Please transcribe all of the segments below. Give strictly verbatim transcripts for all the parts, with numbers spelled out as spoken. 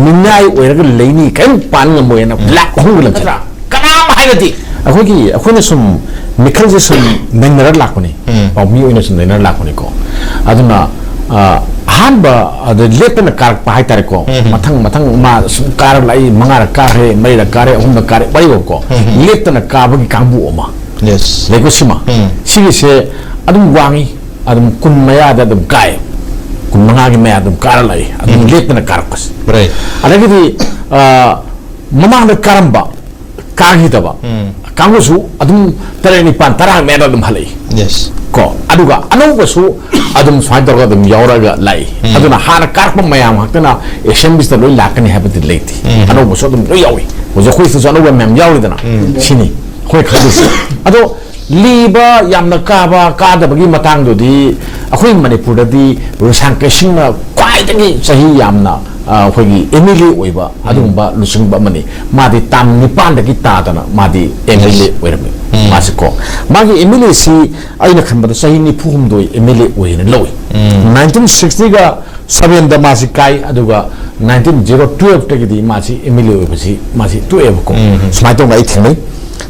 ꯃꯤꯅꯥꯏ ꯑꯣꯏꯔꯒ ꯂꯩꯅꯤ, ꯀꯔꯤꯝ ꯄꯥꯟ ꯉꯝꯃꯣꯏꯅ ꯂꯥꯛ ꯑꯍꯨꯝꯒ ꯂꯝꯖꯔ ꯀꯅꯥꯝ ꯍꯥꯏꯅꯗꯦ꯫ ꯑꯩꯈꯣꯏꯒꯤ, ꯑꯩꯈꯣꯏꯅ ꯁꯨꯝ ꯃꯤꯈꯜꯁꯦ ꯁꯨꯝ ꯅꯩꯅꯔ ꯂꯥꯛꯄꯅꯤ꯫ ꯎꯝ꯫ ꯄꯥꯎꯃꯤ ꯑꯣꯏꯅ ꯁꯨꯝ ꯅꯩꯅꯔ ꯂꯥꯛꯄꯅꯤꯀꯣ꯫ ꯑꯗꯨꯅ, ꯑ, ꯑꯍꯥꯟꯕ ꯑꯗ ꯂꯦꯞꯇꯅ ꯀꯥꯔꯛꯄ ꯍꯥꯏꯇꯥꯔꯦꯀꯣ꯫ ꯎꯝ꯫ ꯃꯊꯪ ꯃꯊꯪ ꯃꯥ ꯁꯨꯝ ꯀꯥꯔꯛ ꯂꯥꯛꯏ, ꯃꯉꯥꯔꯛ ꯀꯥꯈ꯭ꯔꯦ, ꯃꯔꯤꯔꯛ ꯀꯥꯔꯦ, ꯑꯍꯨꯝꯂꯛ ꯀꯥꯔꯦ, ꯋꯥꯔꯤꯕꯀꯣ꯫ ꯎꯝ꯫ ꯂꯦꯞꯇꯅ ꯀꯥꯕꯒꯤ ꯀꯥꯡꯕꯨ ꯑꯃ꯫ Yes꯫ ꯂꯩꯀꯣ ꯁꯤꯃ꯫ ꯎꯝ꯫ ꯁꯤꯒꯤꯁꯦ ꯑꯗꯨꯝ ꯋꯥꯡꯉꯤ, ꯑꯗꯨꯝ ꯀꯨꯟ ꯃꯌꯥꯗ ꯑꯗꯨꯝ ꯀꯥꯏ, ꯀꯨꯟ ꯃꯉꯥꯒꯤ ꯃꯌꯥ ꯑꯗꯨꯝ ꯀꯥꯔ ꯂꯥꯛꯏ, ꯑꯗꯨꯝ ꯎꯝ꯫ ꯂꯦꯞꯇꯅ ꯀꯥꯔꯛꯄꯁꯦ꯫ Right꯫ ꯑꯗꯒꯤꯗꯤ, ꯑ, ꯃꯃꯥꯡꯗ ꯀꯥꯔꯝꯕ, ꯀꯥꯈꯤꯗꯕ ꯎꯝ꯫ ꯀꯥꯡꯕꯨꯁꯨ ꯑꯗꯨꯝ ꯇꯔꯦꯠ, ꯅꯤꯄꯥꯟ, ꯇꯔꯥ ꯃꯌꯥꯗ ꯑꯗꯨꯝ ꯍꯜꯂꯛꯏ꯫ Yes꯫ ꯀꯣ, ꯑꯗꯨꯒ ꯑꯅꯧꯕꯁꯨ ꯑꯗꯨꯝ ꯁꯨꯃꯥꯏꯅ ꯇꯧꯔꯒ ꯑꯗꯨꯝ ꯌꯥꯎꯔꯒ ꯂꯥꯛꯏ꯫ ꯎꯝ꯫ ꯑꯗꯨꯅ ꯍꯥꯟꯅ ꯀꯥꯔꯛꯄ ꯃꯌꯥꯝ ꯉꯥꯛꯇꯅ ꯑꯦꯁꯦꯝꯕ꯭ꯂꯤꯁꯤꯗ ꯂꯣꯏ ꯂꯥꯛꯀꯅꯤ ꯍꯥꯏꯕꯗꯤ ꯂꯩꯇꯦ꯫ ꯎꯝ꯫ ꯑꯅꯧꯕꯁꯨ ꯑꯗꯨꯝ ꯂꯣꯏ ꯌꯥꯎꯏ꯫ ꯍꯧꯖꯤꯛ ꯑꯩꯈꯣꯏ ꯁꯤꯗꯁꯨ ꯑꯅꯧꯕ ꯃꯌꯥꯝ ꯌꯥꯎꯔꯤꯗꯅ꯫ ꯎꯝ꯫ ꯁꯤꯅꯤ ꯑꯩꯈꯣꯏ ꯈꯜꯂꯤꯁꯦ꯫ ꯑꯗꯣ ꯂꯤꯕ ꯌꯥꯝꯅ ꯀꯥꯕ ꯀꯥꯗꯕꯒꯤ ꯃꯇꯥꯡꯗꯨꯗꯤ ꯑꯩꯈꯣꯏ ꯃꯅꯤꯄꯨꯔꯗꯗꯤ ꯔꯣꯁꯥꯟ ꯀꯩꯁꯤꯡꯅ ꯈ꯭ꯋꯥꯏꯗꯒꯤ ꯆꯍꯤ ꯌꯥꯝꯅ, ꯑ, ꯑꯩꯈꯣꯏꯒꯤ ꯑꯦꯝ ꯑꯦꯜ ꯑꯦ ꯑꯣꯏꯕ ꯑꯗꯨꯒꯨꯝꯕ ꯂꯨꯆꯤꯡꯕ ꯑꯃꯅꯤ꯫ ꯃꯥꯗꯤ ꯇꯥꯝ ꯅꯤꯄꯥꯟꯗꯒꯤ ꯇꯥꯗꯅ ꯃꯥꯗꯤ ꯑꯦꯝ ꯑꯦꯜ ꯑꯦ ꯑꯣꯏꯔꯝꯃꯤ꯫ ꯎꯝ꯫ ꯃꯥꯁꯤꯀꯣ, ꯃꯥꯒꯤ ꯑꯦꯝ ꯑꯦꯜ ꯑꯦꯁꯤ ꯑꯩꯅ ꯈꯟꯕꯗ ꯆꯍꯤ ꯅꯤꯐꯨ ꯍꯨꯝꯗꯣꯏ ꯑꯦꯝ ꯑꯦꯜ ꯑꯦ ꯑꯣꯏꯅ ꯂꯧꯏ꯫ ꯎꯝ꯫ ꯅꯥꯏꯟꯇꯤꯟ ꯁꯤꯛꯁꯇꯤꯒ ꯁꯚꯦꯟꯗ ꯃꯥꯁꯤ ꯀꯥꯏ, ꯑꯗꯨꯒ ꯅꯥꯏꯟꯇꯤꯟ ꯖꯤꯔꯣ ꯇꯨꯋꯦꯜꯐꯇꯒꯤꯗꯤ ꯃꯥꯁꯤ ꯑꯦꯝ ꯑꯦꯜ ꯑꯦ ꯑꯣꯏꯕꯁꯤ ꯃꯥꯁꯤ ꯇꯣꯛꯑꯦꯕꯀꯣ꯫ ꯎꯝ꯫ ꯁꯨꯃꯥꯏꯅ ꯇꯧꯅ ꯑꯩ ꯊꯦꯡꯅꯩ꯫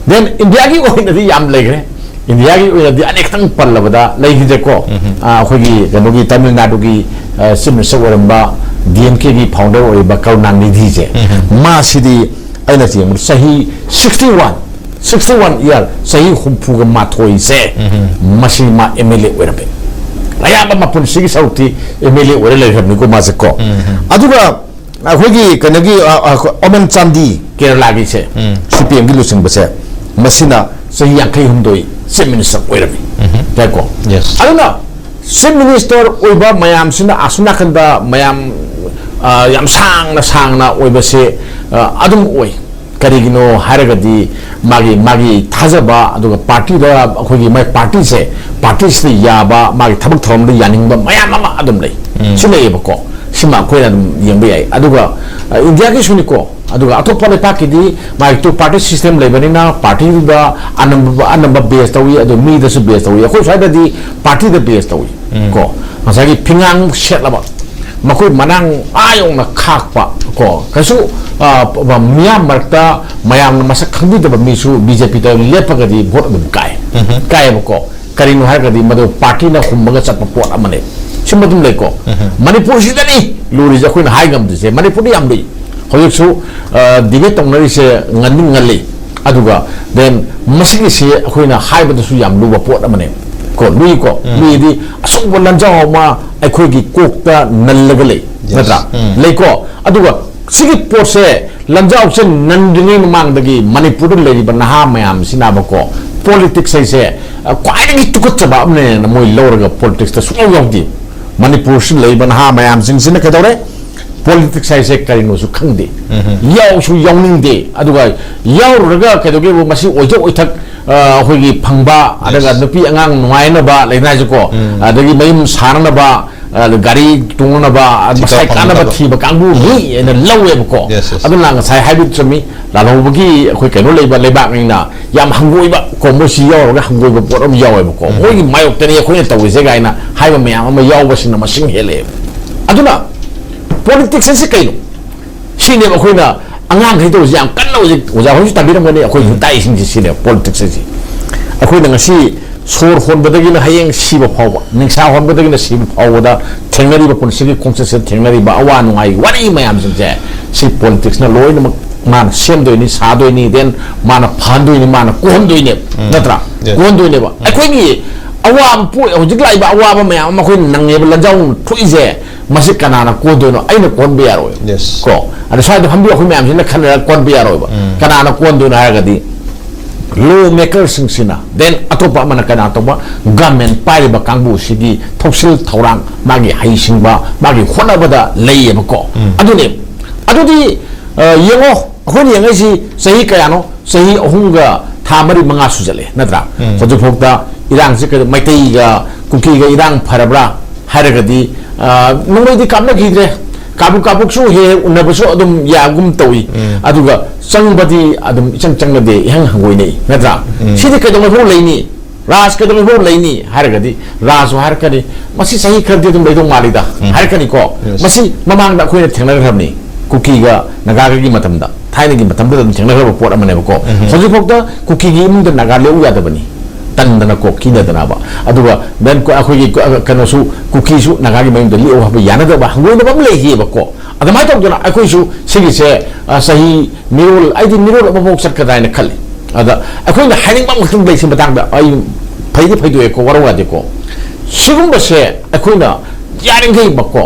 Then ꯏꯟꯗꯤꯌꯥꯒꯤ ꯑꯣꯏꯅꯗꯤ ꯌꯥꯝ ꯂꯩꯈ꯭ꯔꯦ꯫ ꯏꯟꯗꯤꯌꯥꯒꯤ ꯑꯣꯏꯅꯗꯤ ꯑꯅꯤ ꯈꯛꯇꯪ ꯄꯜꯂꯕꯗ ꯂꯩꯈꯤꯗ꯭ꯔꯦꯀꯣ꯫ ꯎꯝ꯫ ꯑ, ꯑꯩꯈꯣꯏꯒꯤ ꯀꯩꯅꯣꯒꯤ ꯇꯥꯃꯤꯜ ꯅꯥꯗꯨꯒꯤ, ꯑ, ꯆꯤꯐ ꯃꯤꯅꯤꯁꯇꯔ ꯑꯣꯏꯔꯝꯕ ꯗꯤ ꯑꯦꯝ ꯀꯦꯒꯤ ꯐꯥꯎꯟꯗꯔ ꯑꯣꯏꯔꯤꯕ ꯀꯔꯨꯅꯥꯅꯤꯙꯤꯁꯦ, ꯎꯝ꯫ ꯃꯥꯁꯤꯗꯤ ꯑꯩꯅ ꯌꯦꯡꯕꯗ ꯆꯍꯤ sixty one, sixty one year, ꯆꯍꯤ ꯍꯨꯝꯐꯨꯒ ꯃꯥꯊꯣꯏꯁꯦ, ꯎꯝ꯫ ꯃꯁꯤ ꯃꯥ ꯑꯦꯝ ꯑꯦꯜ ꯑꯦ ꯑꯣꯏꯔꯝꯃꯦ꯫ ꯑꯌꯥꯝꯕ ꯃꯄꯨꯟꯁꯤꯒꯤ ꯁꯔꯨꯛꯇꯤ ꯑꯦꯝ ꯑꯦꯜ ꯑꯦ ꯑꯣꯏꯔ ꯂꯩꯈ꯭ꯔꯕꯅꯤꯀꯣ ꯃꯥꯁꯦ ꯀꯣ꯫ ꯎꯝ꯫ ꯑꯗꯨꯒ ꯑꯩꯈꯣꯏꯒꯤ ꯀꯩꯅꯣꯒꯤ, ꯑ, ꯑ, ꯑꯣꯃꯟ ꯆꯥꯟꯗꯤ ꯀꯦꯔꯂꯥꯒꯤꯁꯦ, ꯎꯝ꯫ ꯁꯤ ꯄꯤ ꯑꯦꯝꯒꯤ ꯂꯨꯆꯤꯡꯕꯁꯦ, ꯃꯁꯤꯅ ꯆꯍꯤ ꯌꯥꯡꯈꯩ ꯍꯨꯝꯗꯣꯏ ꯆꯤꯐ ꯃꯤꯅꯤꯁꯇꯔ ꯑꯣꯏꯔꯝꯃꯤ꯫ ꯎꯝ꯫ ꯌꯥꯏꯀꯣ? Yes꯫ ꯑꯗꯨꯅ ꯆꯤꯐ ꯃꯤꯅꯤꯁꯇꯔ ꯑꯣꯏꯕ ꯃꯌꯥꯝꯁꯤꯅ ꯑꯁꯣꯝ ꯅꯥꯀꯟꯗ ꯃꯌꯥꯝ, ꯑ, ꯌꯥꯝ ꯁꯥꯡꯅ ꯁꯥꯡꯅ ꯑꯣꯏꯕꯁꯦ, ꯑ, ꯑꯗꯨꯝ ꯑꯣꯏ꯫ ꯀꯔꯤꯒꯤꯅꯣ ꯍꯥꯏꯔꯒꯗꯤ ꯃꯥꯒꯤ, ꯃꯥꯒꯤ ꯊꯥꯖꯕ, ꯑꯗꯨꯒ ꯄꯥꯔꯇꯤꯗ ꯑꯩꯈꯣꯏꯒꯤ ꯃꯥꯒꯤ ꯄꯥꯔꯇꯤꯁꯦ, ꯄꯥꯔꯇꯤꯁꯤꯗ ꯌꯥꯕ, ꯃꯥꯒꯤ ꯊꯕꯛ ꯊꯧꯔꯝꯗ ꯌꯥꯅꯤꯡꯕ ꯃꯌꯥꯝ ꯑꯃ ꯑꯗꯨꯝ ꯂꯩ꯫ ꯎꯝ꯫ ꯁꯤ ꯂꯩꯌꯦꯕꯀꯣ꯫ ꯁꯤꯃ ꯑꯩꯈꯣꯏꯅ ꯑꯗꯨꯝ ꯌꯦꯡꯕ ꯌꯥꯏ꯫ ꯑꯗꯨꯒ, ꯑ, ꯏꯟꯗꯤꯌꯥꯒꯤꯁꯨꯅꯤꯀꯣ꯫ ꯑꯗꯨꯒ ꯑꯇꯣꯞꯄ ꯂꯩꯄꯥꯛꯀꯤꯗꯤ ꯃꯥꯒꯤ ꯇꯨ ꯄꯥꯔꯇꯤ ꯁꯤꯁꯇꯦꯝ ꯂꯩꯕꯅꯤꯅ ꯄꯥꯔꯇꯤꯗꯨꯗ ꯑꯅꯝꯕ, ꯑꯅꯝꯕ ꯕꯦꯁ ꯇꯧꯏ, ꯑꯗꯨ ꯃꯤꯗꯁꯨ ꯕꯦꯁ ꯇꯧꯏ꯫ ꯑꯩꯈꯣꯏ ꯁ꯭ꯋꯥꯏꯗꯗꯤ ꯄꯥꯔꯇꯤꯗ ꯕꯦꯁ ꯇꯧꯏ꯫ ꯎꯝ꯫ ꯀꯣ, ꯉꯁꯥꯏꯒꯤ ꯐꯤꯉꯥꯡ ꯁꯦꯠꯂꯕ, ꯃꯈꯣꯏ ꯃꯅꯥꯡ ꯑꯥ ꯌꯧꯅ ꯈꯥꯛꯄ ꯀꯣ, ꯀꯩꯁꯨ, ꯑ, ꯃꯤꯌꯥꯝ ꯃꯔꯛꯇ ꯃꯌꯥꯝꯅ ꯃꯁꯛ ꯈꯪꯕꯤꯗꯕ ꯃꯤꯁꯨ ꯕꯤ ꯖꯦ ꯄꯤꯗ ꯂꯦꯞꯄꯒꯗꯤ ꯚꯣꯠ ꯑꯗꯨꯝ ꯀꯥꯏ꯫ ꯀꯥꯏꯌꯦꯕꯀꯣ꯫ ꯀꯔꯤꯅꯣ ꯍꯥꯏꯔꯒꯗꯤ ꯃꯗꯨ ꯄꯥꯔꯇꯤꯅ ꯍꯨꯝꯕꯒ ꯆꯠꯄ ꯄꯣꯠ ꯑꯃꯅꯦ꯫ ꯁꯤꯃ ꯑꯗꯨꯝ ꯂꯩꯀꯣ꯫ ꯃꯅꯤꯄꯨꯔꯁꯤꯗꯅꯤ ꯂꯨꯔꯤꯁꯦ, ꯑꯩꯈꯣꯏꯅ ꯍꯥꯏ ꯉꯝꯗ꯭ꯔꯤꯁꯦ꯫ ꯃꯅꯤꯄꯨꯔꯗꯤ ꯌꯥꯝ ꯂꯨꯏ꯫ ꯍꯧꯖꯤꯛꯁꯨ, ꯑ, ꯗꯤꯕꯦꯠ ꯇꯧꯅꯔꯤꯁꯦ ꯉꯟꯗꯤ ꯉꯜꯂꯤ꯫ ꯑꯗꯨꯒ then ꯃꯁꯤꯒꯤꯁꯤ ꯑꯩꯈꯣꯏꯅ ꯍꯥꯏꯕꯗꯁꯨ ꯌꯥꯝ ꯂꯨꯕ ꯄꯣꯠ ꯑꯃꯅꯦ꯫ ꯀꯣ, ꯂꯨꯏꯀꯣ꯫ ꯂꯨꯏꯗꯤ ꯑꯆꯧꯕ ꯂꯥꯟꯖꯥꯎ ꯑꯃ ꯑꯩꯈꯣꯏꯒꯤ ꯀꯣꯛꯇ ꯅꯜꯂꯒ ꯂꯩ꯫ ꯅꯠꯇ꯭ꯔꯥ? ꯂꯩꯀꯣ꯫ ꯑꯗꯨꯒ ꯁꯤꯒꯤ ꯄꯣꯠꯁꯦ, ꯂꯥꯟꯖꯥꯎꯁꯦ ꯅꯟꯗ꯭ꯔꯤꯉꯩ ꯃꯃꯥꯡꯗꯒꯤ ꯃꯅꯤꯄꯨꯔꯗ ꯂꯩꯔꯤꯕ ꯅꯍꯥ ꯃꯌꯥꯝꯁꯤꯅꯕꯀꯣ, ꯄꯣꯂꯤꯇꯤꯛꯁ ꯍꯥꯏꯁꯦ, ꯑ, ꯈ꯭ꯋꯥꯏꯗꯒꯤ ꯇꯨꯀꯠꯆꯕ ꯑꯃꯅꯦꯅ ꯃꯣꯏ ꯂꯧꯔꯒ ꯄꯣꯂꯤꯇꯤꯛꯁꯇ ꯁꯨꯡꯌꯥꯎ ꯌꯥꯎꯗꯦ꯫ ꯃꯅꯤꯄꯨꯔꯁꯤ ꯂꯩꯕ ꯅꯍꯥ ꯃꯌꯥꯝꯁꯤꯡꯁꯤꯅ ꯀꯩꯗꯧꯔꯦ? ꯄꯣꯂꯤꯇꯤꯛꯁ ꯍꯥꯏꯁꯦ ꯀꯔꯤꯅꯣꯁꯨ ꯈꯪꯗꯦ꯫ ꯌꯥꯎꯁꯨ ꯌꯥꯎꯅꯤꯡꯗꯦ꯫ ꯑꯗꯨꯒ ꯌꯥꯎꯔꯨꯔꯒ ꯀꯩꯗꯧꯒꯦꯕꯨ, ꯃꯁꯤ ꯑꯣꯏꯊꯣꯛ ꯑꯣꯏꯊꯛ, ꯑ, ꯑꯩꯈꯣꯏꯒꯤ ꯐꯪꯕ, ꯑꯗꯨꯒ ꯅꯨꯄꯤ ꯑꯉꯥꯡ ꯅꯨꯡꯉꯥꯏꯅꯕ ꯂꯩꯅ ꯍꯥꯏꯁꯦꯀꯣ, ꯑꯗꯒꯤ ꯃꯌꯨꯝ ꯁꯥꯅꯅꯕ, ꯑ, ꯒꯥꯔꯤ ꯇꯣꯡꯅꯅꯕ, ꯑ, ꯃꯁꯥꯏ ꯀꯥꯟꯅꯕ ꯊꯤꯕ ꯀꯥꯡꯕꯨ ꯃꯤ ꯍꯥꯏꯅ ꯂꯧꯋꯦꯕꯀꯣ꯫ ꯑꯗꯨꯅ ꯉꯁꯥꯏ ꯍꯥꯏꯕꯗꯨ ꯆꯨꯝꯃꯤ, ꯂꯥꯜꯍꯧꯕꯒꯤ ꯑꯩꯈꯣꯏ ꯀꯩꯅꯣ ꯂꯩꯕ ꯂꯩꯕꯥꯛꯅꯤꯅ ꯌꯥꯝ ꯍꯪꯒꯣꯏꯕ ꯀꯣ, ꯃꯣꯏꯁꯤ ꯌꯥꯎꯔꯒ ꯍꯪꯒꯣꯏꯕ ꯄꯣꯠ ꯑꯃ ꯌꯥꯎꯋꯦꯕꯀꯣ꯫ ꯃꯣꯏꯒꯤ ꯃꯥꯌꯣꯛꯇꯅꯤ ꯑꯩꯈꯣꯏꯅ ꯇꯧꯔꯤꯁꯦ ꯀꯥꯏꯅ ꯍꯥꯏꯕ ꯃꯌꯥꯝ ꯑꯃ ꯌꯥꯎꯕꯁꯤꯅ ꯃꯁꯤꯡ ꯍꯦꯜꯂꯛꯑꯦꯕ꯫ ꯑꯗꯨꯅ ꯄꯣꯂꯤꯇꯤꯛꯁ ꯑꯁꯤ ꯀꯩꯅꯣ? ꯁꯤꯅꯦꯕ ꯑꯩꯈꯣꯏꯅ ꯑꯉꯥꯡꯈꯩ ꯇꯧꯔꯤꯁꯦ ꯌꯥꯝ ꯀꯟꯅ ꯍꯧꯖꯤꯛ ꯑꯣꯖꯥ ꯍꯣꯏꯁꯨ ꯇꯥꯕꯤꯔꯝꯒꯅꯤ, ꯑꯩꯈꯣꯏꯁꯨ ꯇꯥꯛꯏꯁꯤꯡꯁꯦ ꯁꯤꯅꯦꯕ ꯄꯣꯂꯤꯇꯤꯛꯁ ꯍꯥꯏꯁꯦ꯫ ꯑꯩꯈꯣꯏꯅ ꯉꯁꯤ ꯁꯣꯔ ꯍꯣꯟꯕꯗꯒꯤꯅ ꯍꯌꯦꯡ ꯁꯤꯕ ꯐꯥꯎꯕ, ꯅꯤꯡꯁꯥ ꯍꯣꯟꯕꯗꯒꯤꯅ ꯁꯤꯕ ꯐꯥꯎꯕꯗ ꯊꯦꯡꯅꯔꯤꯕ ꯄꯨꯟꯁꯤꯒꯤ ꯈꯣꯡꯆꯠꯁꯤꯗ ꯊꯦꯡꯅꯔꯤꯕ ꯑꯋꯥ ꯅꯨꯡꯉꯥꯏ ꯋꯥꯔꯤ ꯃꯌꯥꯝꯁꯤꯡꯁꯦ, ꯁꯤ ꯄꯣꯂꯤꯇꯤꯛꯁꯅ ꯂꯣꯏꯅꯃꯛ ꯃꯥꯅ ꯁꯦꯝꯗꯣꯏꯅꯤ, ꯁꯥꯗꯣꯏꯅꯤ, then ꯃꯥꯅ ꯐꯍꯟꯗꯣꯏꯅꯤ, ꯃꯥꯅ ꯀꯣꯛꯍꯟꯗꯣꯏꯅꯦꯕ꯫ ꯅꯠꯇ꯭ꯔꯥ? ꯀꯣꯛꯍꯟꯗꯣꯏꯅꯦꯕ꯫ ꯑꯩꯈꯣꯏꯒꯤ ꯑꯋꯥꯕ ꯄꯣ-, ꯍꯧꯖꯤꯛ ꯂꯥꯛꯏꯕ ꯑꯋꯥꯕ ꯃꯌꯥꯝ ꯑꯃ ꯑꯩꯈꯣꯏꯅ ꯅꯪꯉꯦꯕ, ꯂꯟꯖꯥꯎ ꯊꯣꯛꯏꯁꯦ, ꯃꯁꯤ ꯀꯅꯥꯅ ꯀꯣꯟꯗꯣꯏꯅꯣ? ꯑꯩꯅ ꯀꯣꯟꯕ ꯌꯥꯔꯣꯏ꯫ ꯀꯣ, ꯑꯗ ꯁ꯭ꯋꯥꯏꯗ ꯐꯝꯕꯤꯌꯨ, ꯑꯩꯈꯣꯏ ꯃꯌꯥꯝꯁꯤꯅ ꯈꯟꯅꯔꯒ ꯀꯣꯟꯕ ꯌꯥꯔꯣꯏꯕ꯫ ꯀꯅꯥꯅ ꯀꯣꯟꯗꯣꯏꯅꯣ ꯍꯥꯏꯔꯒꯗꯤ, ꯂꯣ ꯃꯦꯀꯔꯁꯤꯡꯁꯤꯅ, then ꯑꯇꯣꯞꯄ ꯑꯃꯅ ꯀꯅꯥ ꯇꯧꯕ, ꯒꯃꯦꯟ ꯄꯥꯏꯔꯤꯕ ꯀꯥꯡꯕꯨꯁꯤꯒꯤ ꯊꯧꯁꯤꯜ ꯊꯧꯔꯥꯡ, ꯃꯥꯒꯤ ꯍꯩꯁꯤꯡꯕ, ꯃꯥꯒꯤ ꯍꯣꯠꯅꯕꯗ ꯂꯩꯌꯦꯕꯀꯣ꯫ ꯑꯗꯨꯅꯦ꯫ ꯑꯗꯨꯗꯤ, ꯑ, ꯌꯦꯡꯉꯣ, ꯑꯩꯈꯣꯏꯅ ꯌꯦꯡꯉꯛꯏꯁꯤ ꯆꯍꯤ ꯀꯌꯥꯅꯣ? ꯆꯍꯤ ꯑꯍꯨꯝꯒ ꯊꯥ ꯃꯔꯤ ꯃꯉꯥ ꯁꯨꯖꯜꯂꯛꯑꯦ, ꯅꯠꯇ꯭ꯔꯥ? ꯍꯧꯖꯤꯛꯐꯥꯎꯗ ꯏꯔꯥꯡꯁꯦ ꯀꯩꯗꯧ-, ꯃꯩꯇꯩꯒ ꯀꯨꯀꯤꯒ ꯏꯔꯥꯡ ꯐꯔꯕ꯭ꯔꯥ ꯍꯥꯏꯔꯒꯗꯤ, ꯑ, ꯅꯣꯡꯃꯩꯗꯤ ꯀꯥꯞꯅꯈꯤꯗ꯭ꯔꯦ꯫ ꯀꯥꯕꯨꯛ ꯀꯥꯕꯨꯛꯁꯨ ꯍꯦꯛ ꯍꯦꯛ ꯎꯅꯕꯁꯨ ꯑꯗꯨꯝ ꯌꯥꯒꯨꯝ ꯇꯧꯏ꯫ ꯑꯗꯨꯒ ꯆꯪꯕꯗꯤ ꯑꯗꯨꯝ ꯏꯆꯪ ꯆꯪꯅꯗꯦ, ꯏꯍꯪ ꯍꯪꯒꯣꯏꯅꯩ, ꯅꯠꯇ꯭ꯔꯥ? ꯁꯤꯗꯤ ꯀꯩꯗꯧꯉꯩꯐꯥꯎ ꯂꯩꯅꯤ? ꯔꯥꯖ ꯀꯩꯗꯧꯉꯩꯐꯥꯎ ꯂꯩꯅꯤ ꯍꯥꯏꯔꯒꯗꯤ, ꯔꯥꯖꯁꯨ ꯍꯥꯏꯔꯛꯀꯅꯤ, "ꯃꯁꯤ ꯆꯍꯤ ꯈꯔꯗꯤ ꯑꯗꯨꯝ ꯂꯩꯗꯧ ꯃꯥꯜꯂꯤꯗ" ꯎꯝ꯫ ꯍꯥꯏꯔꯛꯀꯅꯤꯀꯣ꯫ Yes. ꯃꯁꯤ ꯃꯃꯥꯡꯗ ꯑꯩꯈꯣꯏꯅ ꯊꯦꯡꯅꯈ꯭ꯔꯕꯅꯤ, ꯀꯨꯀꯤꯒ ꯅꯥꯒꯥꯒꯒꯤ ꯃꯇꯝꯗ, ꯊꯥꯏꯅꯒꯤ ꯃꯇꯝꯗꯨꯗ ꯑꯗꯨꯝ ꯊꯦꯡꯅꯈ꯭ꯔꯕ ꯄꯣꯠ ꯑꯃꯅꯦꯕꯀꯣ꯫ ꯎꯝ꯫ ꯍꯧꯖꯤꯛꯐꯥꯎꯗ ꯀꯨꯀꯤꯒꯤ ꯏꯃꯨꯡꯗ ꯅꯥꯒꯥ ꯂꯦꯛꯎ ꯌꯥꯗꯕꯅꯤ, ꯇꯟꯗꯅꯀꯣ, ꯀꯤꯅꯗꯅꯕ꯫ ꯑꯗꯨꯒ then ꯑꯩꯈꯣꯏꯒꯤ ꯀ-, ꯀꯩꯅꯣꯁꯨ, ꯀꯨꯀꯤꯁꯨ ꯅꯥꯒꯥꯒꯤ ꯃꯌꯨꯝꯗ ꯂꯦꯛꯎ ꯍꯥꯏꯕ ꯌꯥꯅꯗꯕ ꯍꯪꯒꯣꯏꯅꯕ ꯑꯃ ꯂꯩꯈꯤꯑꯕꯀꯣ꯫ ꯑꯗꯨꯃꯥꯏꯅ ꯇꯧꯗꯅ ꯑꯩꯈꯣꯏꯁꯨ ꯁꯤꯒꯤꯁꯦ, ꯑ, ꯆꯍꯤ ꯃꯤꯔꯣꯜ, ꯑꯩꯗꯤ ꯃꯤꯔꯣꯜ ꯑꯃꯐꯥꯎ ꯆꯠꯀꯗ꯭ꯔꯥ ꯍꯥꯏꯅ ꯈꯜꯂꯤ꯫ ꯑꯗ ꯑꯩꯈꯣꯏꯅ ꯍꯥꯏꯅꯤꯡꯕ ꯑꯃꯈꯛꯇꯪ ꯂꯩ ꯁꯤ ꯃꯇꯥꯡꯗ, ꯑꯩ ꯐꯩꯗꯤ ꯐꯩꯗꯣꯛꯑꯦꯀꯣ, ꯋꯥꯔꯧ ꯌꯥꯗꯦꯀꯣ꯫ ꯁꯤꯒꯨꯝꯕꯁꯦ ꯑꯩꯈꯣꯏꯅ ꯌꯥꯔꯤꯈꯩꯃꯛꯀꯣ,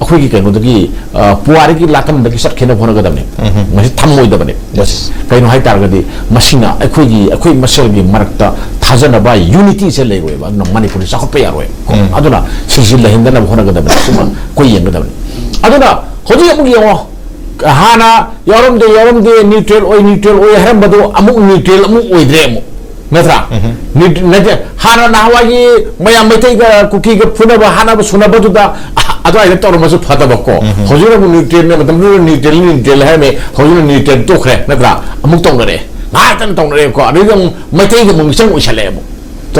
ꯑꯩꯈꯣꯏꯒꯤ ꯀꯩꯅꯣꯗꯒꯤ, ꯑ, ꯄꯨꯋꯥꯔꯤꯒꯤ ꯂꯥꯇꯝꯗꯒꯤ ꯆꯠꯈꯤꯅꯕ ꯍꯣꯠꯅꯒꯗꯕꯅꯤ꯫ ꯎꯝ꯫ ꯃꯁꯤ ꯊꯝꯃꯣꯏꯗꯕꯅꯤ꯫ Yes. ꯀꯩꯅꯣ ꯍꯥꯏ ꯇꯥꯔꯒꯗꯤ, ꯃꯁꯤꯅ ꯑꯩꯈꯣꯏꯒꯤ, ꯑꯩꯈꯣꯏ ꯃꯁꯦꯜꯒꯤ ꯃꯔꯛꯇ ꯊꯥꯖꯅꯕ, unity ꯁꯦ ꯂꯩꯔꯣꯏꯕ, ꯑꯗꯨꯅ ꯃꯅꯤꯄꯨꯔꯁꯦ ꯆꯥꯎꯈꯠꯄ ꯌꯥꯔꯣꯏ꯫ ꯎꯝ꯫ ꯑꯗꯨꯅ ꯁꯤꯁꯤ ꯂꯩꯍꯟꯗꯅꯕ ꯍꯣꯠꯅꯒꯗꯕꯅꯤ꯫ ꯁꯤꯃ ꯑꯩꯈꯣꯏ ꯌꯦꯡꯒꯗꯕꯅꯤ꯫ ꯑꯗꯨꯅ ꯍꯧꯖꯤꯛ ꯑꯃꯨꯛ ꯌꯦꯡꯉꯣ, ꯍꯥꯟꯅ ꯌꯥꯎꯔꯝꯗꯦ, ꯌꯥꯎꯔꯝꯗꯦ, neutral ꯑꯣꯏ, neutral ꯑꯣꯏ ꯍꯥꯏꯔꯝꯕꯗꯣ ꯑꯃꯨꯛ neutral ꯑꯃꯨꯛ ꯑꯣꯏꯗ꯭ꯔꯦ ꯑꯃꯨꯛ, ꯅꯠꯇ꯭ꯔꯥ? ꯎꯝ꯫ Neut-, ꯅꯠꯇꯦ, ꯍꯥꯟꯅ ꯅꯍꯥꯟꯋꯥꯏꯒꯤ ꯃꯌꯥꯝ ꯃꯩꯇꯩꯒ ꯀꯨꯀꯤꯒ ꯐꯨꯅꯕ ꯍꯥꯠꯅꯕ ꯁꯨꯅꯕꯗꯨꯗ, ꯑ-, ꯑꯗꯨꯋꯥꯏꯗ ꯇꯧꯔꯝꯃꯁꯨ ꯐꯗꯕꯀꯣ꯫ ꯎꯝ꯫ ꯍꯧꯖꯤꯛꯅ ꯑꯃꯨꯛ neutral ꯅꯦ, ꯃꯇꯝꯗꯨꯗ neutral, neutral ꯍꯥꯏꯔꯝꯃꯦ, ꯍꯧꯖꯤꯛꯅ neutral ꯇꯣꯛꯈ꯭ꯔꯦ, ꯅꯠꯇ꯭ꯔꯥ? ꯑꯃꯨꯛ ꯇꯧꯅꯔꯦ, ꯉꯥꯏꯍꯥꯛꯇꯪ ꯇꯧꯅꯔꯦꯀꯣ, ꯑꯗꯩꯗꯤ ꯑꯃꯨꯛ ꯃꯩꯇꯩꯒ ꯑꯃꯨꯛ ꯃꯤꯆꯪ ꯑꯣꯏꯁꯜꯂꯛꯑꯦ ꯑꯃꯨꯛ꯫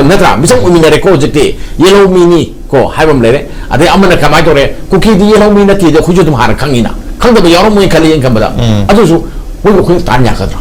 ꯅꯠꯇ꯭ꯔꯥ? ꯃꯤꯆꯪ ꯑꯣꯏꯃꯤꯟꯅꯔꯦꯀꯣ ꯍꯧꯖꯤꯛꯇꯤ꯫ ꯌꯦꯜꯍꯧ ꯃꯤꯅꯤ ꯀꯣ ꯍꯥꯏꯕ ꯑꯃ ꯂꯩꯔꯦ꯫ ꯑꯗꯩ ꯑꯃꯅ ꯀꯃꯥꯏꯅ ꯇꯧꯔꯦ? ꯀꯨꯀꯤꯗꯤ ꯌꯦꯜꯍꯧ ꯃꯤ ꯅꯠꯇꯦꯗꯤ ꯑꯩꯈꯣꯏꯁꯨ ꯑꯗꯨꯝ ꯍꯥꯟꯅ ꯈꯪꯉꯤꯅ꯫ ꯈꯪꯗꯕ ꯌꯥꯎꯔꯝꯃꯣꯏꯅ ꯈꯜꯂꯤ ꯑꯩꯅ ꯈꯟꯕꯗ꯫ ꯎꯝ꯫ ꯑꯗꯨꯁꯨ ꯃꯣꯏꯕꯨ ꯑꯩꯈꯣꯏꯅ ꯇꯥꯟ ꯌꯥꯒꯗ꯭ꯔꯣ?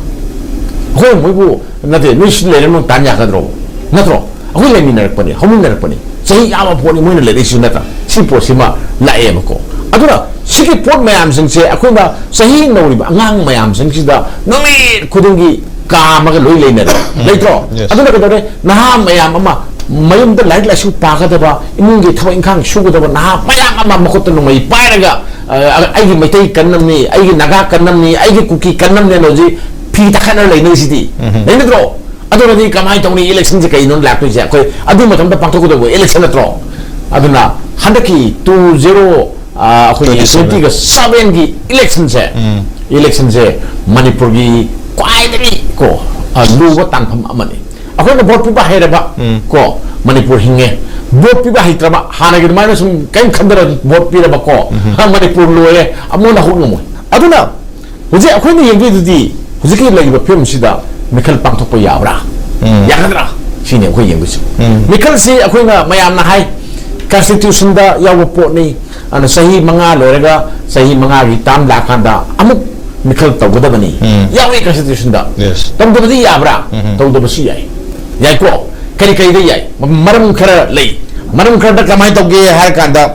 ꯑꯩꯈꯣꯏ ꯃꯣꯏꯕꯨ, ꯅꯠꯇꯦ, ꯅꯣꯏ ꯁꯤ ꯂꯩꯔꯦ ꯅꯪ ꯇꯥꯟ ꯌꯥꯒꯗ꯭ꯔꯣ? ꯅꯠꯇ꯭ꯔꯣ? ꯑꯩꯈꯣꯏ ꯂꯩꯃꯤꯟꯅꯔꯛꯄꯅꯤ, ꯍꯧꯃꯤꯟꯅꯔꯛꯄꯅꯤ꯫ ꯆꯍꯤ ꯌꯥꯝꯕ ꯄꯣꯠꯅꯤ ꯃꯣꯏꯅ ꯂꯩꯔꯛꯏꯁꯤꯁꯨ, ꯅꯠꯇ꯭ꯔꯥ? ꯁꯤ ꯄꯣꯠꯁꯤꯃ ꯂꯥꯛꯑꯦꯕꯀꯣ꯫ ꯑꯗꯨꯅ ꯁꯤꯒꯤ ꯄꯣꯠ ꯃꯌꯥꯝꯁꯤꯡꯁꯦ ꯑꯩꯈꯣꯏꯅ ꯆꯍꯤ ꯅꯧꯔꯤꯕ ꯑꯉꯥꯡ ꯃꯌꯥꯝꯁꯤꯡꯁꯤꯗ ꯅꯨꯃꯤꯠ ꯈꯨꯗꯤꯡꯒꯤ ꯀꯥꯝꯃꯒ ꯂꯣꯏ ꯂꯩꯅꯔꯦ꯫ ꯎꯝ꯫ ꯂꯩꯇ꯭ꯔꯣ? Yes. ꯑꯗꯨꯅ ꯀꯩꯗꯧꯔꯦ? ꯅꯍꯥ ꯃꯌꯥꯝ ꯑꯃ ꯃꯌꯨꯝꯗ ꯂꯥꯏꯔꯤꯛ ꯂꯥꯏꯁꯨ ꯄꯥꯒꯗꯕ, ꯏꯃꯨꯡꯒꯤ ꯊꯕꯛ ꯏꯪꯈꯥꯡ ꯁꯨꯒꯗꯕ ꯅꯍꯥ ꯃꯌꯥꯝ ꯑꯃ ꯃꯈꯨꯠꯇ ꯅꯣꯡꯃꯩ ꯄꯥꯏꯔꯒ, ꯑ, "ꯑꯩꯒꯤ ꯃꯩꯇꯩ ꯀꯟꯅꯕꯅꯤ, ꯑꯩꯒꯤ ꯅꯥꯒꯥ ꯀꯟꯅꯕꯅꯤ, ꯑꯩꯒꯤ ꯀꯨꯀꯤ ꯀꯟꯅꯕꯅꯤ" ꯍꯥꯏꯅ ꯍꯧꯖꯤꯛ ꯐꯤ ꯇꯛꯈꯠꯅ ꯂꯩꯅꯔꯤꯁꯤꯗꯤ꯫ ꯎꯝ꯫ ꯂꯩꯅꯗ꯭ꯔꯣ? ꯑꯗꯨꯅꯗꯤ ꯀꯃꯥꯏꯅ ꯇꯧꯅꯤ? Election ꯁꯦ ꯀꯩꯅꯣ ꯂꯥꯛꯇꯣꯏꯁꯦ? ꯑꯩꯈꯣꯏ ꯑꯗꯨ ꯃꯇꯝꯗ ꯄꯥꯡꯊꯣꯛꯀꯗꯧꯕ election ꯅꯠꯇ꯭ꯔꯣ? ꯑꯗꯨꯅ ꯍꯟꯗꯛꯀꯤ two zero, ꯑ, ꯑꯩꯈꯣꯏꯒꯤ twenty seven꯫ Twenty seven ꯒꯤ election ꯁꯦ, ꯎꯝ꯫ Election ꯁꯦ ꯃꯅꯤꯄꯨꯔꯒꯤ ꯈ꯭ꯋꯥꯏꯗꯒꯤ ꯀꯣ, ꯑ, ꯂꯨꯕ ꯇꯥꯟꯐꯝ ꯑꯃꯅꯤ꯫ ꯑꯩꯈꯣꯏꯅ vote ꯄꯤꯕ ꯍꯩꯔꯕ, ꯎꯝ꯫ ꯀꯣ, ꯃꯅꯤꯄꯨꯔ ꯍꯤꯡꯉꯦ꯫ Vote ꯄꯤꯕ ꯍꯩꯇ꯭ꯔꯕ, ꯍꯥꯟꯅꯒꯤ ꯑꯗꯨꯃꯥꯏꯅ ꯁꯨꯝ ꯀꯔꯤꯝ ꯈꯟꯗꯅ vote ꯄꯤꯔꯕ ꯀꯣ, ꯎꯝ꯫ ꯃꯅꯤꯄꯨꯔ ꯂꯣꯏꯔꯦ, ꯑꯃꯨꯛ ꯍꯟꯅ ꯍꯧꯒꯠ ꯉꯝꯃꯣꯏ꯫ ꯑꯗꯨꯅ ꯍꯧꯖꯤꯛ ꯑꯩꯈꯣꯏꯅ ꯌꯦꯡꯗꯣꯏꯗꯨꯗꯤ ꯍꯧꯖꯤꯛꯀꯤ ꯂꯩꯔꯤꯕ ꯐꯤꯕꯝꯁꯤꯗ ꯃꯤꯈꯜ ꯄꯥꯡꯊꯣꯛꯄ ꯌꯥꯕ꯭ꯔꯥ? ꯎꯝ꯫ ꯌꯥꯒꯗ꯭ꯔꯥ? ꯁꯤꯅꯤ ꯑꯩꯈꯣꯏ ꯌꯦꯡꯗꯣꯏꯁꯦ꯫ ꯃꯤꯈꯜꯁꯤ ꯑꯩꯈꯣꯏꯅ ꯃꯌꯥꯝꯅ ꯍꯥꯏ, ꯀꯟꯁꯇꯤꯇ꯭ꯌꯨꯁꯟꯗ ꯌꯥꯎꯕ ꯄꯣꯠꯅꯤ, ꯑꯗꯨꯅ ꯆꯍꯤ ꯃꯉꯥ ꯂꯣꯏꯔꯒ ꯆꯍꯤ ꯃꯉꯥꯒꯤ ꯇꯥꯔꯝ ꯂꯥꯛꯑꯀꯥꯟꯗ ꯑꯃꯨꯛ ꯃꯤꯈꯜ ꯇꯧꯒꯗꯕꯅꯤ꯫ ꯌꯥꯎꯏ ꯀꯟꯁꯇꯤꯇ꯭ꯌꯨꯁꯟꯗ꯫ Yes. ꯇꯧꯗꯕꯗꯤ ꯌꯥꯕ꯭ꯔꯥ? ꯇꯧꯗꯕꯁꯨ ꯌꯥꯏ꯫ ꯌꯥꯏꯀꯣ? ꯀꯔꯤ ꯀꯔꯤꯗ ꯌꯥꯏ? ꯃꯔꯝ ꯈꯔ ꯂꯩ꯫ ꯃꯔꯝ ꯈꯔꯗ ꯀꯃꯥꯏꯅ ꯇꯧꯒꯦ ꯍꯥꯏꯔ ꯀꯥꯟꯗ,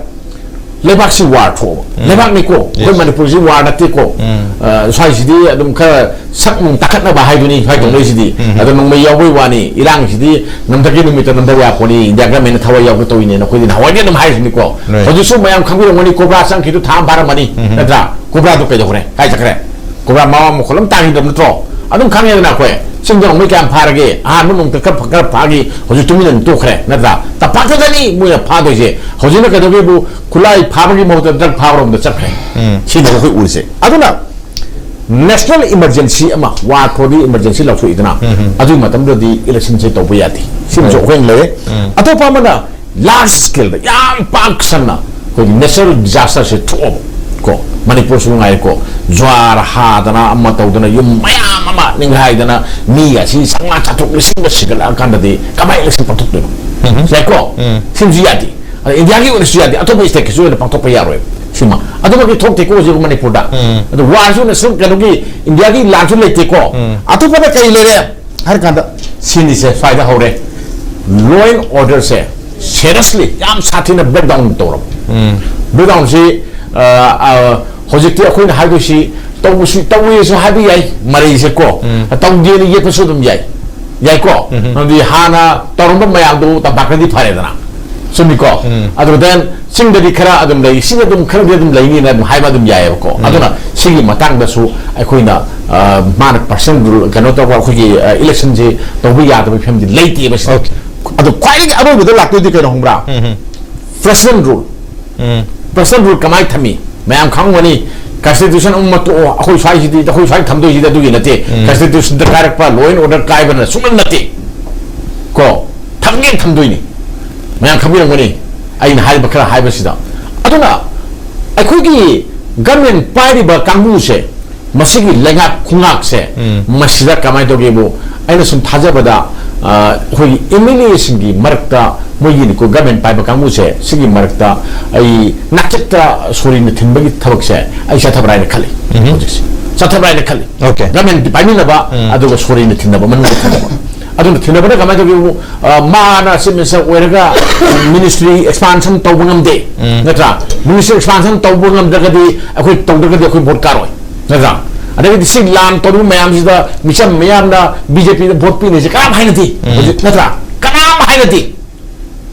ꯂꯩꯕꯥꯛꯁꯤ ꯋꯥꯔ ꯊꯣꯛꯑꯕ ꯂꯩꯕꯥꯛꯅꯤꯀꯣ꯫ ꯑꯩꯈꯣꯏ ꯃꯅꯤꯄꯨꯔꯁꯤ ꯋꯥꯔ ꯅꯠꯇꯦꯀꯣ꯫ ꯑ, ꯁ꯭ꯋꯥꯏꯁꯤꯗꯤ ꯑꯗꯨꯝ ꯈꯔ ꯁꯛ ꯅꯨꯡ ꯇꯥꯈꯠꯅꯕ ꯍꯥꯏꯗꯨꯅꯤ ꯁ꯭ꯋꯥꯏ ꯇꯧꯅꯔꯤꯁꯤꯗꯤ꯫ ꯑꯗꯣ ꯅꯣꯡꯃꯩ ꯌꯥꯎꯕꯩ ꯋꯥꯅꯤ, ꯏꯔꯥꯡꯁꯤꯗꯤ ꯅꯝꯊꯒꯦ ꯅꯨꯃꯤꯠꯇ ꯅꯝꯊꯕ ꯌꯥꯄꯣꯠꯅꯤ, ꯏꯟꯗꯤꯌꯥ ꯒꯃꯦꯟꯅ ꯊꯋꯥꯏ ꯌꯥꯎꯒꯦ ꯇꯧꯔꯤꯅꯦꯅ ꯑꯩꯈꯣꯏꯗꯤ ꯅꯍꯥꯟꯋꯥꯏꯗꯤ ꯑꯗꯨꯝ ꯍꯥꯏꯔꯤꯁꯤꯅꯤꯀꯣ꯫ Right. ꯍꯧꯖꯤꯛꯁꯨ ꯃꯌꯥꯝ ꯈꯪꯕꯤꯔꯝꯒꯅꯤ, ꯀꯣꯕ꯭ꯔꯥ ꯆꯪꯈꯤꯗꯨ ꯊꯥ ꯑꯃ ꯐꯥꯔꯝꯃꯅꯤ, ꯅꯠꯇ꯭ꯔꯥ? ꯀꯣꯕ꯭ꯔꯥꯗꯨ ꯀꯩꯗꯧꯈ꯭ꯔꯦ? ꯀꯥꯏ ꯆꯠꯈ꯭ꯔꯦ? ꯀꯣꯕ꯭ꯔꯥ ꯃꯋꯥ ꯃꯈꯣꯜ ꯑꯃ ꯇꯥꯈꯤꯗꯕ ꯅꯠꯇ꯭ꯔꯣ? ꯑꯗꯨꯝ ꯈꯪꯉꯦꯗꯅ ꯑꯩꯈꯣꯏ꯫ ꯆꯤꯡꯗ ꯅꯣꯡꯃꯩ ꯀꯌꯥꯝ ꯐꯥꯔꯒꯦ? ꯑꯍꯥꯟꯕ ꯅꯣꯡꯃꯩ ꯈꯔ ꯈꯔ ꯐꯥꯈꯤ, ꯍꯧꯖꯤꯛ ꯇꯨꯃꯤꯟꯅ ꯑꯗꯨꯝ ꯇꯣꯛꯈ꯭ꯔꯦ, ꯅꯠꯇ꯭ꯔꯥ? ꯇꯝꯄꯥꯛꯇꯗꯅꯤ ꯃꯣꯏꯅ ꯐꯥꯗꯣꯏꯁꯦ꯫ ꯍꯧꯖꯤꯛꯅ ꯀꯩꯗꯧꯒꯦꯕꯨ, ꯈꯨꯠꯂꯥꯏ ꯐꯥꯕꯒꯤ ꯃꯍꯨꯠꯇ ꯗ꯭ꯔꯒ ꯐꯥꯕꯔꯣꯝꯗ ꯆꯠꯈ꯭ꯔꯦ꯫ ꯁꯤꯅꯦꯕ ꯑꯩꯈꯣꯏ ꯎꯔꯤꯁꯦ꯫ ꯑꯗꯨꯅ ꯅꯦꯁꯅꯦꯜ ꯏꯃꯔꯖꯦꯟꯁꯤ ꯑꯃ, ꯋꯥꯔ ꯊꯣꯛꯑꯗꯤ ꯏꯃꯔꯖꯦꯟꯁꯤ ꯂꯥꯎꯊꯣꯛꯏꯗꯅ, ꯑꯗꯨꯒꯤ ꯃꯇꯝꯗꯗꯤ ꯏꯂꯦꯛꯁꯟꯁꯦ ꯇꯧꯕ ꯌꯥꯗꯦ꯫ ꯁꯤꯃꯁꯨ ꯑꯩꯈꯣꯏꯅ ꯂꯩꯔꯦ꯫ ꯑꯇꯣꯞꯄ ꯑꯃꯅ, ꯂꯥꯔꯖ ꯁ꯭ꯀꯦꯜꯗ ꯌꯥꯝ ꯄꯥꯛ ꯁꯟꯅ ꯑꯩꯈꯣꯏꯒꯤ ꯅꯦꯆꯔꯦꯜ ꯗꯤꯖꯥꯁꯇꯔꯁꯦ ꯊꯣꯛꯑꯕ ꯀꯣ, ꯃꯅꯤꯄꯨꯔꯁꯨ ꯉꯥꯏꯔꯦꯀꯣ, ꯖ꯭ꯋꯥꯔ ꯍꯥꯗꯅ ꯑꯃ ꯇꯧꯗꯅ ꯌꯨꯝ ꯃꯌꯥꯝ ꯑꯃ ꯅꯤꯡꯈꯥꯏꯗꯅ ꯃꯤ ꯑꯁꯤ ꯆꯥꯝꯃꯉꯥ ꯆꯥꯇ꯭ꯔꯨꯛ ꯂꯤꯁꯤꯡꯒ ꯁꯤꯒꯠꯂꯛꯑꯀꯥꯟꯗꯗꯤ ꯀꯃꯥꯏꯅ ꯏꯂꯦꯛꯁꯟ ꯄꯥꯡꯊꯣꯛꯇꯣꯏꯅꯣ? ꯌꯥꯏꯀꯣ? ꯁꯤꯃꯁꯨ ꯌꯥꯗꯦ꯫ ꯑꯗ ꯏꯟꯗꯤꯌꯥꯒꯤ ꯑꯣꯏꯅꯁꯨ ꯌꯥꯗꯦ, ꯑꯇꯣꯞꯄ ꯁ꯭ꯇꯦꯠꯀꯤꯁꯨ ꯑꯣꯏꯅ ꯄꯥꯡꯊꯣꯛꯄ ꯌꯥꯔꯣꯏ꯫ ꯁꯤꯃ ꯑꯗꯨꯃꯛꯇꯤ ꯊꯣꯛꯇꯦꯀꯣ ꯍꯧꯖꯤꯛ ꯃꯅꯤꯄꯨꯔꯗ꯫ ꯑꯗꯣ ꯋꯥꯔꯁꯨ ꯑꯣꯏꯅ ꯁꯨꯝ ꯀꯩꯅꯣꯒꯤ ꯏꯟꯗꯤꯌꯥꯒꯤ ꯂꯥꯟꯁꯨ ꯂꯩꯇꯦꯀꯣ꯫ ꯑꯇꯣꯞꯄꯗ ꯀꯔꯤ ꯂꯩꯔꯦ ꯍꯥꯏꯔ ꯀꯥꯟꯗ, ꯁꯤꯅꯤꯁꯦ ꯁ꯭ꯋꯥꯏꯗ ꯍꯧꯔꯦ꯫ Law and orderꯁꯦ seriously ꯌꯥꯝ ꯁꯥꯊꯤꯅ breakdown ꯇꯧꯔꯕ꯫ Breakdownꯁꯤ, ꯑ, ꯑ, ꯍꯧꯖꯤꯛꯇꯤ ꯑꯩꯈꯣꯏꯅ ꯍꯥꯏꯗꯣꯏꯁꯤ ꯇꯧꯕꯁꯨ ꯇꯧꯋꯦꯁꯨ ꯍꯥꯏꯕ ꯌꯥꯏ, ꯃꯔꯩꯁꯦ ꯀꯣ꯫ ꯇꯧꯗꯦꯅ ꯌꯦꯠꯄꯁꯨ ꯑꯗꯨꯝ ꯌꯥꯏ꯫ ꯌꯥꯏꯀꯣ? ꯑꯗꯨꯗꯤ ꯍꯥꯟꯅ ꯇꯧꯔꯝꯕ ꯃꯌꯥꯝꯗꯨ ꯇꯝꯄꯥꯛꯇꯗꯤ ꯐꯔꯦꯗꯅ꯫ ꯆꯨꯝꯃꯤꯀꯣ? ꯑꯗꯨ then ꯆꯤꯡꯗꯗꯤ ꯈꯔ ꯑꯗꯨꯝ ꯂꯩ, ꯁꯤꯗ ꯑꯗꯨꯝ ꯈꯔꯗꯤ ꯑꯗꯨꯝ ꯂꯩꯅꯤꯅ ꯑꯗꯨꯝ ꯍꯥꯏꯕ ꯑꯗꯨꯝ ꯌꯥꯏꯑꯕꯀꯣ꯫ ꯑꯗꯨꯅ ꯁꯤꯒꯤ ꯃꯇꯥꯡꯗꯁꯨ ꯑꯩꯈꯣꯏꯅ, ꯑ, ꯃꯥꯅ personal rule ꯀꯩꯅꯣ ꯇꯧꯕ, ꯑꯩꯈꯣꯏꯒꯤ, ꯑ, electionꯁꯦ ꯇꯧꯕ ꯌꯥꯗꯕꯒꯤ ꯐꯤꯕꯝꯗꯤ ꯂꯩꯇꯦꯕ ꯁꯤꯗ꯫ Okay. ꯑꯗꯣ ꯈ꯭ꯋꯥꯏꯗꯒꯤ ꯑꯔꯣꯏꯕꯗ ꯂꯥꯛꯇꯣꯏꯗꯤ ꯀꯩꯅꯣ ꯈꯪꯕ꯭ꯔꯥ? Personal rule꯫ Personal rule ꯀꯃꯥꯏꯅ ꯊꯝꯃꯤ? ꯃꯌꯥꯝ ꯈꯪꯉꯝꯒꯅꯤ, constitution ꯑꯃ ꯇꯣꯛꯑꯣ, ꯑꯩꯈꯣꯏ ꯁ꯭ꯋꯥꯏꯁꯤꯗꯤ, ꯑꯩꯈꯣꯏ ꯁ꯭ꯋꯥꯏ ꯊꯝꯗꯣꯏꯁꯤꯗꯤ ꯑꯗꯨꯒꯤ ꯅꯠꯇꯦ꯫ Constitutionꯗ ꯀꯥꯏꯔꯛꯄ law and order ꯀꯥꯏꯕꯅ ꯁꯨꯡꯅ ꯅꯠꯇꯦ꯫ ꯀꯣ, ꯊꯝꯒꯦ ꯊꯝꯗꯣꯏꯅꯤ꯫ ꯃꯌꯥꯝ ꯈꯪꯕꯤꯔꯝꯒꯅꯤ ꯑꯩꯅ ꯍꯥꯏꯔꯤꯕ ꯈꯔ ꯍꯥꯏꯕꯁꯤꯗ꯫ ꯑꯗꯨꯅ ꯑꯩꯈꯣꯏꯒꯤ government ꯄꯥꯏꯔꯤꯕ ꯀꯥꯡꯕꯨꯁꯦ, ꯃꯁꯤꯒꯤ ꯂꯩꯉꯥꯛ ꯈꯨꯉꯥꯛꯁꯦ, ꯃꯁꯤꯗ ꯀꯃꯥꯏꯅ ꯇꯧꯒꯦꯕꯨ, ꯑꯩꯅ ꯁꯨꯝ ꯊꯥꯖꯕꯗ ꯑꯩꯈꯣꯏꯒꯤ ꯑꯦꯝ ꯑꯦꯜ ꯑꯦꯁꯤꯡꯒꯤ ꯃꯔꯛꯇ, ꯃꯣꯏꯒꯤꯅꯤꯀꯣ, ꯒꯃꯦꯟ ꯄꯥꯏꯕ ꯀꯥꯡꯕꯨꯁꯦ, ꯁꯤꯒꯤ ꯃꯔꯛꯇ ꯑꯩ ꯅꯥꯆꯠꯇ ꯁꯣꯔꯤꯅ ꯊꯤꯟꯕꯒꯤ ꯊꯕꯛꯁꯦ ꯑꯩ ꯆꯠꯊꯕ꯭ꯔꯥ ꯍꯥꯏꯅ ꯈꯜꯂꯤ꯫ ꯎꯝ꯫ ꯍꯧꯖꯤꯛꯁꯦ ꯆꯠꯊꯕ꯭ꯔꯥ ꯍꯥꯏꯅ ꯈꯜꯂꯤ꯫ ꯑꯣꯀꯦ꯫ ꯒꯃꯦꯟ ꯄꯥꯏꯃꯤꯟꯅꯕ, ꯎꯝ꯫ ꯑꯗꯨꯒ ꯁꯣꯔꯤꯅ ꯊꯤꯟꯅꯕ, ꯃꯅꯨꯡꯗ ꯊꯤꯟꯅꯕ꯫ ꯑꯗꯨꯅ ꯊꯤꯟꯅꯕꯅ ꯀꯃꯥꯏꯅ ꯇꯧꯒꯦꯕꯨ, ꯑ, ꯃꯥꯅ ꯆꯤꯞ ꯃꯤꯅꯤꯁꯇꯔ ꯑꯣꯏꯔꯒ ꯃꯤꯅꯤꯁꯇ꯭ꯔꯤ ꯑꯦꯛꯁꯄꯥꯟꯁꯟ ꯇꯧꯕ ꯉꯝꯗꯦ꯫ ꯎꯝ꯫ ꯅꯠꯇ꯭ꯔꯥ? ꯃꯤꯅꯤꯁꯇ꯭ꯔꯤ ꯑꯦꯛꯁꯄꯥꯟꯁꯟ ꯇꯧꯕ ꯉꯝꯗ꯭ꯔꯒꯗꯤ, ꯑꯩꯈꯣꯏ ꯇꯧꯗ꯭ꯔꯒꯗꯤ ꯑꯩꯈꯣꯏ ꯚꯣꯠ ꯀꯥꯔꯣꯏ꯫ ꯅꯠꯇ꯭ꯔꯥ? ꯑꯗꯒꯤꯗꯤ ꯁꯤ ꯂꯥꯟ ꯇꯧꯔꯤꯕ ꯃꯌꯥꯝꯁꯤꯗ ꯃꯤꯆꯝ ꯃꯌꯥꯝꯅ ꯕꯤ ꯖꯦ ꯄꯤꯗ ꯚꯣꯠ ꯄꯤꯅꯩꯁꯦ ꯀꯅꯥꯝ ꯍꯥꯏꯅꯗꯦ꯫ ꯎꯝ꯫ ꯍꯧꯖꯤꯛ, ꯅꯠꯇ꯭ꯔꯥ? ꯀꯅꯥꯝ ꯍꯥꯏꯅꯗꯦ꯫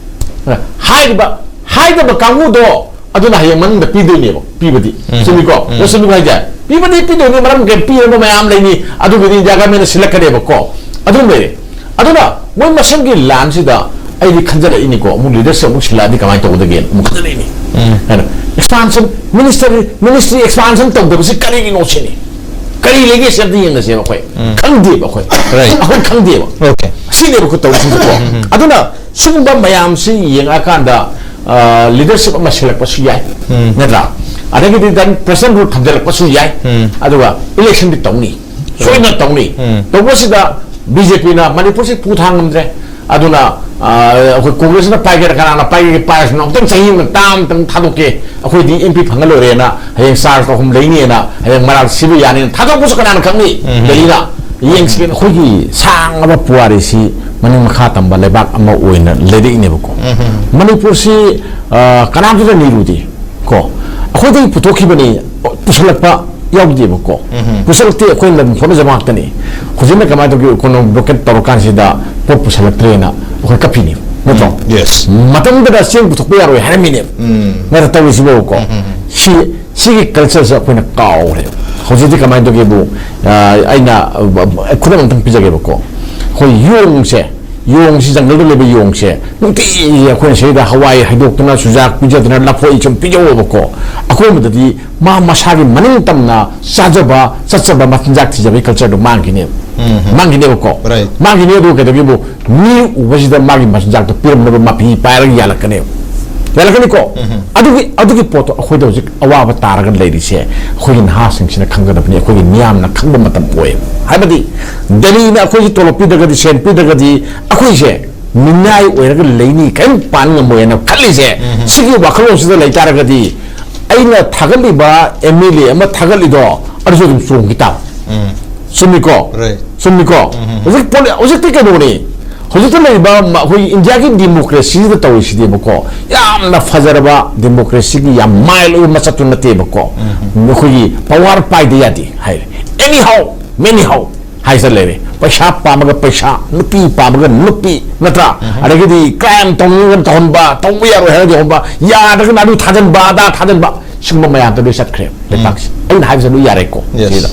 ꯍꯥꯏꯔꯤꯕ, ꯍꯥꯏꯗꯕ ꯀꯥꯡꯕꯨꯗꯣ ꯑꯗꯨꯅ ꯍꯌꯦꯡ ꯃꯅꯨꯡꯗ ꯄꯤꯗꯣꯏꯅꯦꯕ, ꯄꯤꯕꯗꯤ꯫ ꯎꯝ꯫ ꯆꯨꯝꯃꯤꯀꯣ? ꯎꯝ꯫ ꯆꯨꯝꯃꯤꯀꯣ ꯍꯥꯏꯁꯦ? ꯄꯤꯕꯗꯤ ꯄꯤꯗꯣꯏꯅꯤ, ꯃꯔꯝ ꯀꯩ ꯄꯤꯔꯕ ꯃꯌꯥꯝ ꯂꯩꯅꯤ, ꯑꯗꯨꯒꯤꯗꯤ ꯏꯟꯗꯤꯌꯥ ꯒꯃꯦꯟꯅ ꯁꯤꯜꯂꯛꯀꯅꯦꯕꯀꯣ꯫ ꯑꯗꯨꯝ ꯂꯩꯔꯦ꯫ ꯑꯗꯨꯅ ꯃꯣꯏ ꯃꯁꯦꯟꯒꯤ ꯂꯥꯟꯁꯤꯗ ꯑꯩꯗꯤ ꯈꯟꯖꯔꯛꯏꯅꯤꯀꯣ, ꯑꯃꯨꯛ ꯂꯤꯗꯔꯁꯤꯞ ꯑꯃꯨꯛ ꯁꯤꯜꯂꯛꯑꯗꯤ ꯀꯃꯥꯏꯅ ꯇꯧꯒꯗꯒꯦꯅ ꯑꯃꯨꯛ ꯈꯟꯖꯔꯛꯏꯅꯤ꯫ ꯎꯝ꯫ ꯍꯥꯏꯅ ꯑꯦꯛꯁꯄꯥꯟꯁꯟ, ꯃꯤꯅꯤꯁꯇꯔ, ꯃꯤꯅꯤꯁꯇ꯭ꯔꯤ ꯑꯦꯛꯁꯄꯥꯟꯁꯟ ꯇꯧꯗꯕꯁꯤ ꯀꯔꯤꯒꯤꯅꯣ ꯁꯤꯅꯤ꯫ ꯀꯔꯤ ꯂꯩꯒꯦ ꯁꯤ ꯑꯝꯇ ꯌꯦꯡꯅꯁꯦꯕ ꯑꯩꯈꯣꯏ꯫ ꯎꯝ꯫ ꯈꯪꯗꯦꯕ ꯑꯩꯈꯣꯏ꯫ Right. ꯑꯩꯈꯣꯏ ꯈꯪꯗꯦꯕ꯫ Okay. ꯁꯤꯅꯦꯕ ꯑꯩꯈꯣꯏ ꯇꯧꯔꯤꯁꯤꯡꯁꯦꯀꯣ꯫ ꯎꯝ, ꯎꯝ, ꯎꯝ꯫ ꯑꯗꯨꯅ ꯁꯤꯒꯨꯝꯕ ꯃꯌꯥꯝꯁꯤ ꯌꯦꯡꯉꯛꯑꯀꯥꯟꯗ, ꯑ, ꯂꯤꯗꯔꯁꯤꯞ ꯑꯃ ꯁꯤꯜꯂꯛꯄꯁꯨ ꯌꯥꯏ꯫ ꯎꯝ꯫ ꯅꯠꯇ꯭ꯔꯥ? ꯑꯗꯒꯤꯗꯤ ꯗꯟ ꯄ꯭ꯔꯁꯤꯗꯦꯟ ꯔꯨꯜ ꯊꯝꯖꯤꯜꯂꯛꯄꯁꯨ ꯌꯥꯏ꯫ ꯎꯝ꯫ ꯑꯗꯨꯒ ꯏꯂꯦꯛꯁꯟꯗꯤ ꯇꯧꯅꯤ꯫ ꯁꯣꯏꯗꯅ ꯇꯧꯅꯤ꯫ ꯎꯝ꯫ ꯇꯧꯕꯁꯤꯗ ꯕꯤ ꯖꯦ ꯄꯤꯅ ꯃꯅꯤꯄꯨꯔꯁꯤ ꯄꯨ ꯊꯥꯡ ꯉꯝꯗ꯭ꯔꯦ꯫ ꯑꯗꯨꯅ, ꯑ, ꯑꯩꯈꯣꯏ ꯀꯣꯡꯒ꯭ꯔꯦꯁꯅ ꯄꯥꯏꯒꯦꯔꯥ, ꯀꯅꯥꯅ ꯄꯥꯏꯒꯦ, ꯄꯥꯏꯔꯁꯅꯨ, ꯑꯃꯨꯛꯇꯪ ꯆꯍꯤ ꯑꯃ ꯇꯥꯝ ꯑꯃꯇꯪ ꯊꯥꯗꯣꯛꯀꯦ, ꯑꯩꯈꯣꯏꯗꯤ ꯑꯦꯝ ꯄꯤ ꯐꯪꯉ ꯂꯣꯏꯔꯦꯅ, ꯍꯌꯦꯡ ꯆꯥꯔꯖ ꯑꯍꯨꯝ ꯂꯩꯅꯤꯅ, ꯍꯌꯦꯡ ꯃꯔꯥꯜ ꯁꯤꯕ ꯌꯥꯅꯤꯅ ꯊꯥꯗꯣꯛꯄꯁꯨ ꯀꯅꯥꯅ ꯈꯪꯅꯤ? ꯎꯝ꯫ ꯗꯦꯜꯂꯤꯗ ꯌꯦꯡꯁꯤ꯫ ꯑꯩꯈꯣꯏꯒꯤ ꯁꯥꯡꯂꯕ ꯄꯨꯋꯥꯔꯤꯁꯤ ꯃꯅꯤꯡ ꯃꯈꯥ ꯇꯝꯕ ꯂꯩꯕꯥꯛ ꯑꯃ ꯑꯣꯏꯅ ꯂꯩꯔꯛꯏꯅꯦꯕꯀꯣ꯫ ꯎꯝ꯫ ꯃꯅꯤꯄꯨꯔꯁꯤ, ꯑ, ꯀꯅꯥꯝꯇꯗ ꯅꯤꯔꯨꯗꯦ꯫ ꯀꯣ, ꯑꯩꯈꯣꯏꯗꯒꯤ ꯄꯨꯊꯣꯛꯈꯤꯕꯅꯤ, ꯄꯨꯁꯜꯂꯛꯄ ꯌꯥꯎꯗꯦꯕꯀꯣ꯫ ꯎꯝ꯫ ꯄꯨꯁꯜꯂꯛꯇꯦ, ꯑꯩꯈꯣꯏꯅ ꯑꯗꯨꯝ ꯍꯣꯠꯅꯖꯕ ꯉꯥꯛꯇꯅꯤ꯫ ꯍꯧꯖꯤꯛꯅ ꯀꯃꯥꯏꯅ ꯇꯧꯒꯦ, ꯏꯀꯣꯅꯣꯃꯤꯛ ꯕ꯭ꯂꯣꯀꯦꯠ ꯇꯧꯔꯀꯥꯟꯁꯤꯗ ꯄꯣꯠ ꯄꯨꯁꯜꯂꯛꯇ꯭ꯔꯦꯅ ꯑꯩꯈꯣꯏ ꯀꯞꯄꯤꯅꯦꯕ, ꯅꯠꯇ꯭ꯔꯣ? ꯎꯝ, yes. ꯃꯇꯝꯗꯨꯗ ꯆꯦꯡ ꯄꯨꯊꯣꯛꯄ ꯌꯥꯔꯣꯏ ꯍꯥꯏꯔꯝꯃꯤꯅꯦꯕ꯫ ꯎꯝ꯫ ꯅꯠꯇ꯭ꯔ ꯇꯧꯔꯤꯁꯤꯕꯣꯀꯣ? ꯎꯝ, ꯎꯝ, ꯎꯝ꯫ ꯁꯤ, ꯁꯤꯒꯤ ꯀꯜꯆꯔꯁꯦ ꯑꯩꯈꯣꯏꯅ ꯀꯥꯎꯈ꯭ꯔꯦꯕ꯫ ꯍꯧꯖꯤꯛꯇꯤ ꯀꯃꯥꯏꯅ ꯇꯧꯒꯦꯕꯨ, ꯑ, ꯑꯩꯅ, ꯑ, ꯈꯨꯗꯝ ꯑꯝꯇꯪ ꯄꯤꯖꯒꯦꯕꯀꯣ꯫ ꯑꯩꯈꯣꯏ ꯌꯣꯡꯁꯦ, ꯌꯣꯡꯁꯤ, ꯖꯪꯒꯜꯗ ꯂꯩꯕ ꯌꯣꯡꯁꯦ ꯅꯨꯡꯇꯤꯒꯤ ꯑꯩꯈꯣꯏꯅ ꯁꯤꯗ ꯍꯋꯥꯏ ꯍꯩꯗꯣꯛꯇꯅ, ꯆꯨꯖꯥꯛ ꯄꯤꯖꯗꯅ, ꯂꯐꯣꯏ ꯁꯨꯝ ꯄꯤꯖꯧꯑꯕꯀꯣ꯫ ꯑꯀꯣꯟꯕꯗꯗꯤ ꯃꯥ ꯃꯁꯥꯒꯤ ꯃꯅꯤꯡ ꯇꯝꯅ ꯆꯥꯖꯕ, ꯆꯠꯆꯕ, ꯃꯆꯤꯟꯖꯥꯛ ꯊꯤꯖꯕꯒꯤ ꯀꯜꯆꯔꯗꯣ ꯃꯥꯡꯈꯤꯅꯦꯕ꯫ ꯎꯝ꯫ ꯃꯥꯡꯈꯤꯅꯦꯕꯀꯣ꯫ Right. ꯃꯥꯡꯈꯤꯅꯦ꯫ ꯑꯗꯨ ꯀꯩꯗꯧꯒꯦꯕꯨ, ꯃꯤ ꯎꯕꯁꯤꯗ ꯃꯥꯒꯤ ꯃꯆꯤꯟꯖꯥꯛꯇꯣ ꯄꯤꯔꯝꯅꯕ ꯃꯥꯐꯤ ꯄꯥꯏꯔꯒ ꯌꯥꯜꯂꯛꯀꯅꯦꯕ꯫ ꯌꯥꯔꯛꯀꯅꯤꯀꯣ? ꯑꯗꯨꯒꯤ, ꯑꯗꯨꯒꯤ ꯄꯣꯠꯇꯣ ꯑꯩꯈꯣꯏꯗ ꯍꯧꯖꯤꯛ ꯑꯋꯥꯕ ꯇꯥꯔꯒ ꯂꯩꯔꯤꯁꯦ ꯑꯩꯈꯣꯏꯒꯤ ꯅꯍꯥꯁꯤꯡꯁꯤꯅ ꯈꯪꯒꯗꯕꯅꯤ, ꯑꯩꯈꯣꯏꯒꯤ ꯃꯤꯌꯥꯝꯅ ꯈꯪꯕ ꯃꯇꯝ ꯑꯣꯏ꯫ ꯍꯥꯏꯕꯗꯤ ꯗꯦꯜꯂꯤꯅ ꯑꯩꯈꯣꯏꯒꯤ ꯇꯣꯂꯣꯞ ꯄꯤꯗ꯭ꯔꯒꯗꯤ, ꯁꯦꯟ ꯄꯤꯗ꯭ꯔꯒꯗꯤ ꯑꯩꯈꯣꯏꯁꯦ ꯃꯤꯅꯥꯏ ꯑꯣꯏꯔꯒ ꯂꯩꯅꯤ, ꯀꯔꯤꯝ ꯄꯥꯟ ꯉꯝꯃꯣꯏꯅ ꯈꯜꯂꯤꯁꯦ꯫ ꯁꯤꯒꯤ ꯋꯥꯈꯜꯂꯣꯟꯁꯤꯗ ꯂꯩꯇꯥꯔꯒꯗꯤ ꯑꯩꯅ ꯊꯥꯒꯠꯂꯤꯕ ꯑꯦꯝ ꯑꯦꯜ ꯑꯦ ꯑꯃ ꯊꯥꯒꯠꯂꯤꯗꯣ ꯑꯗꯨꯁꯨ ꯑꯗꯨꯝ ꯆꯣꯡꯈꯤ ꯇꯥꯕ꯫ ꯆꯨꯝꯃꯤꯀꯣ? Right. ꯆꯨꯝꯃꯤꯀꯣ? ꯍꯧꯖꯤꯛ ꯄꯣꯂꯤ-, ꯍꯧꯖꯤꯛꯇꯤ ꯀꯩꯅꯣꯅꯤ, ꯍꯧꯖꯤꯛꯇ ꯂꯩꯔꯤꯕ ꯃ-, ꯑꯩꯈꯣꯏꯒꯤ ꯏꯟꯗꯤꯌꯥꯒꯤ ꯗꯤꯃꯣꯀ꯭ꯔꯦꯁꯤꯗ ꯇꯧꯔꯤꯁꯤꯗꯤꯕꯀꯣ, ꯌꯥꯝꯅ ꯐꯖꯔꯕ ꯗꯤꯃꯣꯀ꯭ꯔꯦꯁꯤꯒꯤ ꯌꯥꯝ ꯃꯥꯏꯜ ꯑꯣꯏꯕ ꯃꯆꯠꯇꯨ ꯅꯠꯇꯦꯕꯀꯣ꯫ ꯑꯩꯈꯣꯏꯒꯤ ꯄꯋꯥꯔ ꯄꯥꯏꯗ ꯌꯥꯗꯦ ꯍꯥꯏꯔꯦ, ꯑꯦꯅꯤ ꯍꯥꯎ ꯃꯦꯅꯤ ꯍꯥꯎ ꯍꯥꯏꯁ ꯂꯩꯔꯦ꯫ ꯄꯩꯁꯥ ꯄꯥꯝꯃꯒ ꯄꯩꯁꯥ, ꯅꯨꯄꯤ ꯄꯥꯝꯃꯒ ꯅꯨꯄꯤ, ꯅꯠꯇ꯭ꯔꯥ? ꯑꯗꯒꯤꯗꯤ ꯀ꯭ꯔꯥꯏꯝ ꯇꯧꯅꯤꯡꯉꯒꯅ ꯇꯧꯍꯟꯕ, ꯇꯧꯕ ꯌꯥꯔꯣꯏ ꯍꯥꯏꯔꯒꯗꯤ ꯇꯧꯍꯟꯕ, ꯌꯥꯗ꯭ꯔꯒꯅ ꯑꯗꯨ ꯊꯥꯖꯟꯕ, ꯑꯗꯥ ꯊꯥꯖꯟꯕ, ꯁꯤꯒꯨꯝꯕ ꯃꯌꯥꯝꯗꯣ ꯂꯣꯏ ꯆꯠꯈ꯭ꯔꯦ ꯂꯩꯕꯥꯛꯁꯦ꯫ ꯑꯩꯅ ꯍꯥꯏꯕꯁꯦ ꯂꯣꯏ ꯌꯥꯔꯦꯀꯣ? Yes. ꯁꯤꯗ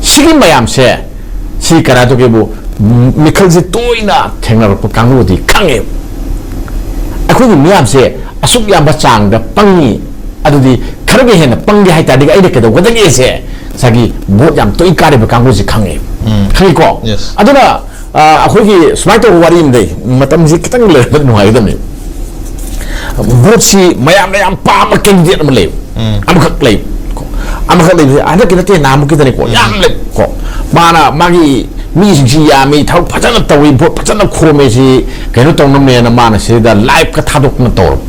ꯁꯤꯒꯤ ꯃꯌꯥꯝꯁꯦ, ꯁꯤ ꯀꯅꯥꯗꯨꯒꯦꯕꯨ ꯃꯤꯈꯜꯁꯦ ꯇꯣꯏꯅ ꯊꯦꯡꯅꯔꯛꯄ ꯀꯥꯡꯕꯨꯗꯤ ꯈꯪꯉꯦ꯫ ꯑꯩꯈꯣꯏꯒꯤ ꯃꯤꯌꯥꯝꯁꯦ ꯑꯁꯨꯛ ꯌꯥꯝꯕ ꯆꯥꯡꯗ ꯄꯪꯉꯤ, ꯑꯗꯨꯗꯤ ꯈꯔꯒ ꯍꯦꯟꯅ ꯄꯪꯒꯦ ꯍꯥꯏ ꯇꯥꯔꯗꯤ ꯑꯩꯅ ꯀꯩꯗꯧꯒꯗꯒꯦꯁꯦ ꯉꯁꯥꯏꯒꯤ ꯚꯣꯠ ꯌꯥꯝ ꯇꯣꯏ ꯀꯥꯔꯤꯕ ꯀꯥꯡꯕꯨꯁꯤ ꯈꯪꯉꯦ꯫ ꯈꯪꯉꯤꯀꯣ? Yes. ꯑꯗꯨꯅ ꯑ, ꯑꯩꯈꯣꯏꯒꯤ ꯁꯨꯃꯥꯏꯅ ꯇꯧꯕ ꯋꯥꯔꯤ ꯑꯃ ꯂꯩ, ꯃꯇꯝꯁꯤ ꯈꯤꯇꯪ ꯂꯩꯔꯒ ꯅꯨꯡꯉꯥꯏꯒꯗꯕꯅꯤ꯫ ꯚꯣꯠꯁꯤ ꯃꯌꯥꯝꯅ ꯌꯥꯝ ꯄꯥꯝꯕ ꯀꯦꯟꯗꯤꯗꯦꯠ ꯑꯃ ꯂꯩꯕ, ꯑꯃꯈꯛ ꯂꯩꯕ, ꯑꯃꯈꯛ ꯂꯩꯕꯁꯦ ꯍꯟꯗꯛꯀꯤ ꯅꯠꯇꯦ, ꯅꯍꯥꯟꯃꯨꯛꯀꯤꯗꯅꯤꯀꯣ, ꯌꯥꯝ ꯂꯩꯕꯀꯣ꯫ ꯃꯥꯅ ꯃꯥꯒꯤ ꯃꯤꯁꯤꯡꯁꯤ ꯌꯥꯝꯃꯤ, ꯊꯕꯛ ꯐꯖꯅ ꯇꯧꯏ, ꯚꯣꯠ ꯐꯖꯅ ꯈꯣꯝꯃꯦ, ꯁꯤ ꯀꯩꯅꯣ ꯇꯧꯅꯕꯅꯦꯅ ꯃꯥꯅ ꯁꯤꯗ ꯂꯥꯏꯐꯀ ꯊꯥꯗꯣꯛꯇꯅ ꯇꯧꯔꯕ꯫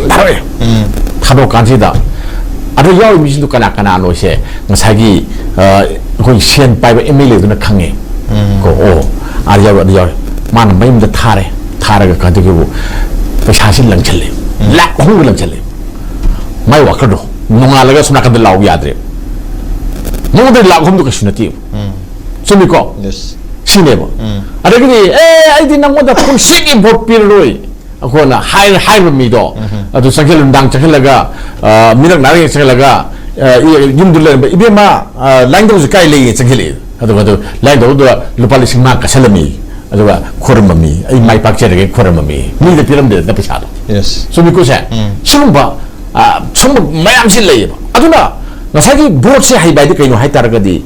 ꯊꯥꯗꯣꯛꯑꯦ꯫ ꯊꯥꯗꯣꯛꯀꯥꯟꯁꯤꯗ ꯑꯗ ꯌꯥꯎꯔꯤꯕ ꯃꯤꯁꯤꯡꯗꯣ ꯀꯅꯥ ꯀꯅꯥꯅꯣꯁꯦ ꯉꯁꯥꯏꯒꯤ, ꯑ, ꯑꯩꯈꯣꯏ ꯁꯦꯟ ꯄꯥꯏꯕ ꯑꯦꯝ ꯑꯦꯜ ꯑꯦꯗꯨꯅ ꯈꯪꯉꯦ꯫ ꯀꯣ, ꯑꯣ, ꯑꯥꯗ ꯌꯥꯎꯔꯦ, ꯑꯥꯗ ꯌꯥꯎꯔꯦ꯫ ꯃꯥꯅ ꯃꯌꯨꯝꯗ ꯊꯥꯔꯦ, ꯊꯥꯔꯒ ꯀꯩꯗꯧꯒꯦꯕꯨ ꯄꯩꯁꯥꯁꯤ ꯂꯪꯁꯜꯂꯦ, ꯂꯥꯛ ꯑꯍꯨꯝꯒ ꯂꯪꯁꯜꯂꯦ꯫ ꯃꯥꯏ ꯋꯥꯀꯔꯗꯣ ꯅꯣꯡꯉꯥꯜꯂꯒ ꯁꯣꯝ ꯅꯥꯀꯟꯗ ꯂꯥꯎ ꯌꯥꯗ꯭ꯔꯦ꯫ ꯃꯉꯣꯟꯗ ꯂꯥꯛ ꯑꯍꯨꯝꯗꯣ ꯀꯩꯁꯨ ꯅꯠꯇꯦꯕ꯫ ꯆꯨꯝꯃꯤꯀꯣ? Yes. ꯁꯤꯅꯦꯕ꯫ ꯑꯗꯒꯤꯗꯤ, "ꯑꯦ, ꯑꯩꯗꯤ ꯅꯪꯉꯣꯟꯗ ꯄꯨꯟꯁꯤꯒꯤ ꯚꯣꯠ ꯄꯤꯔꯔꯣꯏ"꯫ ꯑꯩꯈꯣꯏꯅ ꯍꯥꯏ-, ꯍꯥꯏꯔꯤꯕ ꯃꯤꯗꯣ, ꯑꯗꯨ ꯆꯪꯁꯤꯜꯂ, ꯅꯨꯡꯗꯥꯡ ꯆꯪꯁꯤꯜꯂꯒ, ꯑ, ꯃꯤꯔꯛ ꯅꯥꯔꯛ ꯍꯦꯛ ꯆꯪꯁꯤꯜꯂꯒ, ꯑ, ꯏ-, ꯌꯨꯝꯗ ꯂꯩꯔꯝꯕ, "ꯏꯕꯦꯝꯃ, ꯑ, ꯂꯥꯏꯅꯤꯡꯊꯧꯁꯦ ꯀꯥꯏ ꯂꯩꯒꯦ?" ꯆꯪꯁꯤꯜꯂꯛꯑꯦ꯫ ꯑꯗꯨꯒ ꯑꯗꯨ ꯂꯥꯏꯅꯤꯡꯊꯧꯗꯨꯗ ꯂꯨꯄꯥ ꯂꯤꯁꯤꯡ ꯃꯉꯥ ꯀꯠꯁꯜꯂꯝꯃꯤ꯫ ꯑꯗꯨꯒ ꯈꯣꯏꯔꯝꯃꯝꯃꯤ, "ꯑꯩ ꯃꯥꯏ ꯄꯥꯛꯆꯔꯒꯦ" ꯈꯣꯏꯔꯝꯃꯝꯃꯤ꯫ ꯃꯤꯗ ꯄꯤꯔꯝꯗꯦꯗꯅ ꯄꯩꯁꯥꯗꯣ꯫ Yes. ꯆꯨꯝꯃꯤꯀꯣ ꯁꯦ? ꯁꯤꯒꯨꯝꯕ, ꯑ, ꯁꯤꯒꯨꯝꯕ ꯃꯌꯥꯝꯁꯤ ꯂꯩꯌꯦꯕ꯫ ꯑꯗꯨꯅ ꯉꯁꯥꯏꯒꯤ ꯚꯣꯠꯁꯦ ꯍꯩꯕ ꯍꯥꯏꯗꯤ ꯀꯩꯅꯣ ꯍꯥꯏ ꯇꯥꯔꯒꯗꯤ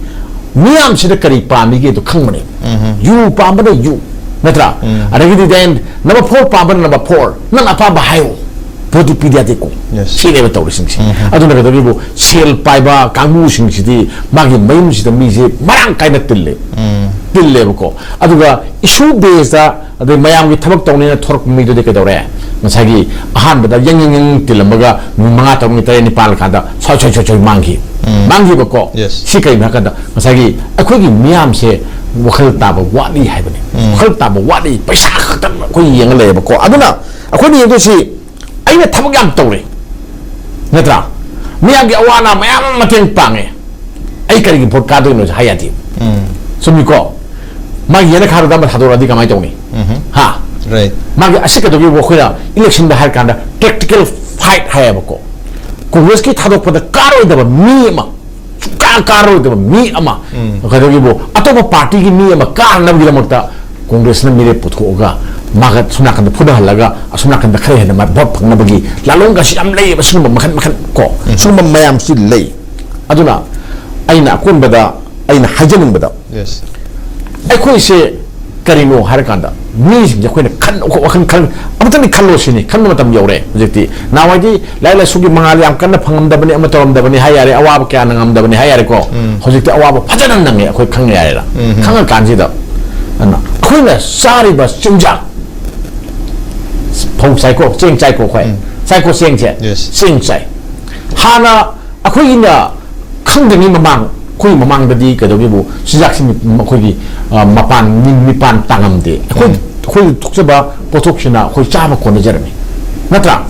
ꯃꯤꯌꯥꯝꯁꯤꯅ ꯀꯔꯤ ꯄꯥꯝꯃꯤꯒꯦꯗꯣ ꯈꯪꯕꯅꯦ꯫ ꯌꯨ ꯄꯥꯝꯕꯅ ꯌꯨ, ꯅꯠꯇ꯭ꯔꯥ? ꯑꯗꯒꯤꯗꯤ then number four ꯄꯥꯝꯕꯅ number four, ꯅꯪ ꯑꯄꯥꯝꯕ ꯍꯥꯏꯌꯣ꯫ ꯚꯣꯠꯇꯤ ꯄꯤꯗ ꯌꯥꯗꯦꯀꯣ꯫ Yes. ꯁꯤꯅꯦꯕ ꯇꯧꯔꯤꯁꯤꯡꯁꯦ꯫ ꯑꯗꯨꯅ ꯀꯩꯗꯧꯒꯦꯕꯨ, ꯁꯦꯜ ꯄꯥꯏꯕ ꯀꯥꯡꯕꯨꯁꯤꯡꯁꯤꯗꯤ ꯃꯥꯒꯤ ꯃꯌꯨꯝꯁꯤꯗ ꯃꯤꯁꯦ ꯃꯔꯥꯡ ꯀꯥꯏꯅ ꯇꯤꯜꯂꯦ꯫ ꯇꯤꯜꯂꯦꯕꯀꯣ꯫ ꯑꯗꯨꯒ issue basedꯇ, ꯑꯗꯩ ꯃꯌꯥꯝꯒꯤ ꯊꯕꯛ ꯇꯧꯅꯤꯅ ꯊꯣꯔꯛꯄ ꯃꯤꯗꯨꯗꯤ ꯀꯩꯗꯧꯔꯦ? ꯉꯁꯥꯏꯒꯤ ꯑꯍꯥꯟꯕꯗ ꯌꯦꯡ ꯌꯦꯡ ꯌꯦꯡ ꯇꯤꯜꯂꯝꯃꯒ ꯅꯨꯃꯤꯠ ꯃꯉꯥ, ꯇꯔꯨꯛꯅꯤ, ꯇꯔꯦꯠꯅꯤ ꯄꯥꯜꯂꯀꯥꯟꯗ ꯁꯣꯏ ꯁꯣꯏ ꯁꯣꯏ ꯁꯣꯏ ꯃꯥꯡꯈꯤ꯫ ꯃꯥꯡꯈꯤꯕꯀꯣ꯫ Yes. ꯁꯤ ꯀꯩꯅꯣ ꯍꯥꯏ ꯀꯥꯟꯗ, ꯉꯁꯥꯏꯒꯤ ꯑꯩꯈꯣꯏꯒꯤ ꯃꯤꯌꯥꯝꯁꯦ ꯋꯥꯈꯜ ꯇꯥꯕ ꯋꯥꯠꯂꯤ ꯍꯥꯏꯕꯅꯤ꯫ ꯋꯥꯈꯜ ꯇꯥꯕ ꯋꯥꯠꯂꯤ, ꯄꯩꯁꯥ ꯈꯛꯇꯪ ꯑꯩꯈꯣꯏ ꯌꯦꯡꯉ ꯂꯩꯌꯦꯕꯀꯣ꯫ ꯑꯗꯨꯅ ꯑꯩꯈꯣꯏꯅ ꯌꯦꯡꯗꯣꯏꯁꯤ ꯑꯩꯅ ꯊꯕꯛ ꯌꯥꯝ ꯇꯧꯔꯦ, ꯅꯠꯇ꯭ꯔꯥ? ꯃꯤꯌꯥꯝꯒꯤ ꯑꯋꯥ ꯑꯅꯥ ꯃꯌꯥꯝ ꯑꯃ ꯃꯇꯦꯡ ꯄꯥꯡꯉꯦ, ꯑꯩ ꯀꯔꯤꯒꯤ ꯚꯣꯠ ꯀꯥꯗꯣꯏꯅꯣ ꯍꯥꯏ ꯌꯥꯗꯦ꯫ ꯆꯨꯝꯃꯤꯀꯣ? ꯃꯥꯒꯤ ꯌꯦꯅꯈꯥ ꯍꯥꯏꯔꯗ ꯑꯃ ꯊꯥꯗꯣꯔꯛꯑꯗꯤ ꯀꯃꯥꯏꯅ ꯇꯧꯅꯤ? ꯍꯥ? Right. ꯃꯥꯒꯤ ꯑꯁꯤ ꯀꯩꯗꯧꯒꯦꯕꯨ, ꯑꯩꯈꯣꯏꯅ electionꯗ ꯍꯥꯏꯔ ꯀꯥꯟꯗ tactical fight ꯍꯥꯏꯌꯦꯕꯀꯣ꯫ ꯀꯣꯡꯒ꯭ꯔꯦꯁꯀꯤ ꯊꯥꯗꯣꯛꯄꯗ ꯀꯥꯔꯣꯏꯗꯕ ꯃꯤ ꯑꯃ, ꯁꯨꯡꯀꯥ ꯀꯥꯔꯣꯏꯗꯕ ꯃꯤ ꯑꯃ, ꯀꯩꯗꯧꯒꯦꯕꯨ, ꯑꯇꯣꯞꯄ partyꯒꯤ ꯃꯤ ꯑꯃ ꯀꯥꯔꯅꯕꯒꯤꯗꯃꯛꯇ ꯀꯣꯡꯒ꯭ꯔꯦꯁꯅ ꯃꯤꯔꯦꯞ ꯄꯨꯊꯣꯛꯑꯒ ꯃꯥꯒ ꯁꯣꯝ ꯅꯥꯀꯟꯗ ꯐꯨꯊꯍꯜꯂꯒ ꯑꯁꯣꯝ ꯅꯥꯀꯟꯗ ꯈꯔ ꯍꯦꯟꯅ ꯃꯥ ꯚꯣꯠ ꯐꯪꯅꯕꯒꯤ ꯂꯥꯂꯣꯡꯒꯁꯤ ꯌꯥꯝ ꯂꯩꯌꯦꯕ꯫ ꯁꯤꯒꯨꯝꯕ ꯃꯈꯜ ꯃꯈꯜ ꯀꯣ, ꯁꯤꯒꯨꯝꯕ ꯃꯌꯥꯝꯁꯤ ꯂꯩ꯫ ꯑꯗꯨꯅ ꯑꯩꯅ ꯑꯀꯣꯟꯕꯗ ꯑꯩꯅ ꯍꯥꯏꯖꯅꯤꯡꯕꯗ, Yes. ꯑꯩꯈꯣꯏꯁꯦ ꯀꯔꯤꯅꯣ ꯍꯥꯏꯔꯀꯥꯟꯗ, ꯃꯤꯁꯤꯡꯁꯦ ꯑꯩꯈꯣꯏꯅ ꯈꯟ-, ꯋꯥꯈꯜ ꯈꯟ-, ꯑꯃꯇꯪꯗꯤ ꯈꯜꯂꯣ ꯁꯤꯅꯤ꯫ ꯈꯟꯕ ꯃꯇꯝ ꯌꯧꯔꯦ ꯍꯧꯖꯤꯛꯇꯤ꯫ ꯅꯍꯥꯟꯋꯥꯏꯗꯤ ꯂꯥꯏꯔꯤꯛ ꯂꯥꯏꯁꯨꯒꯤ ꯃꯉꯥꯜ ꯌꯥꯝ ꯀꯟꯅ ꯐꯪꯉꯝꯗꯕꯅꯤ, ꯑꯃ ꯇꯧꯔꯝꯗꯕꯅꯤ ꯍꯥꯏ ꯌꯥꯔꯦ, ꯑꯋꯥꯕ ꯀꯌꯥ ꯅꯪꯉꯝꯗꯕꯅꯤ ꯍꯥꯏ ꯌꯥꯔꯦꯀꯣ꯫ ꯍꯧꯖꯤꯛꯇꯤ ꯑꯋꯥꯕ ꯐꯖꯅ ꯅꯪꯉꯦ, ꯑꯩꯈꯣꯏ ꯈꯪꯉꯦ ꯍꯥꯏꯔꯦꯔ꯫ ꯈꯪꯉꯀꯥꯟꯁꯤꯗ, ꯑꯗꯨꯅ ꯑꯩꯈꯣꯏꯅ ꯆꯥꯔꯤꯕ ꯆꯤꯟꯖꯥꯛ, ꯐꯧ ꯆꯥꯏꯀꯣ, ꯆꯦꯡ ꯆꯥꯏꯀꯣ ꯑꯩꯈꯣꯏ꯫ ꯆꯥꯏꯀꯣ ꯆꯦꯡꯁꯦ? Yes. ꯆꯦꯡ ꯆꯥꯏ꯫ ꯍꯥꯟꯅ ꯑꯩꯈꯣꯏꯒꯤꯅ ꯈꯪꯗ꯭ꯔꯤꯉꯩ ꯃꯃꯥꯡ, ꯑꯩꯈꯣꯏꯒꯤ ꯃꯃꯥꯡꯗꯗꯤ ꯀꯩꯗꯧꯒꯦꯕꯨ, ꯆꯤꯟꯖꯥꯛꯁꯤ ꯃꯈꯣꯏꯒꯤ, ꯑ, ꯃꯄꯥꯟ, ꯅꯤ-, ꯅꯤꯄꯥꯟ ꯇꯥꯡꯉꯝꯗꯦ꯫ ꯑꯩꯈꯣꯏ, ꯑꯩꯈꯣꯏ ꯊꯣꯛꯆꯕ ꯄꯣꯠꯊꯣꯛꯁꯤꯅ ꯑꯩꯈꯣꯏ ꯆꯥꯕ ꯀꯣꯟꯅꯖꯔꯝꯃꯤ꯫ ꯅꯠꯇ꯭ꯔꯥ?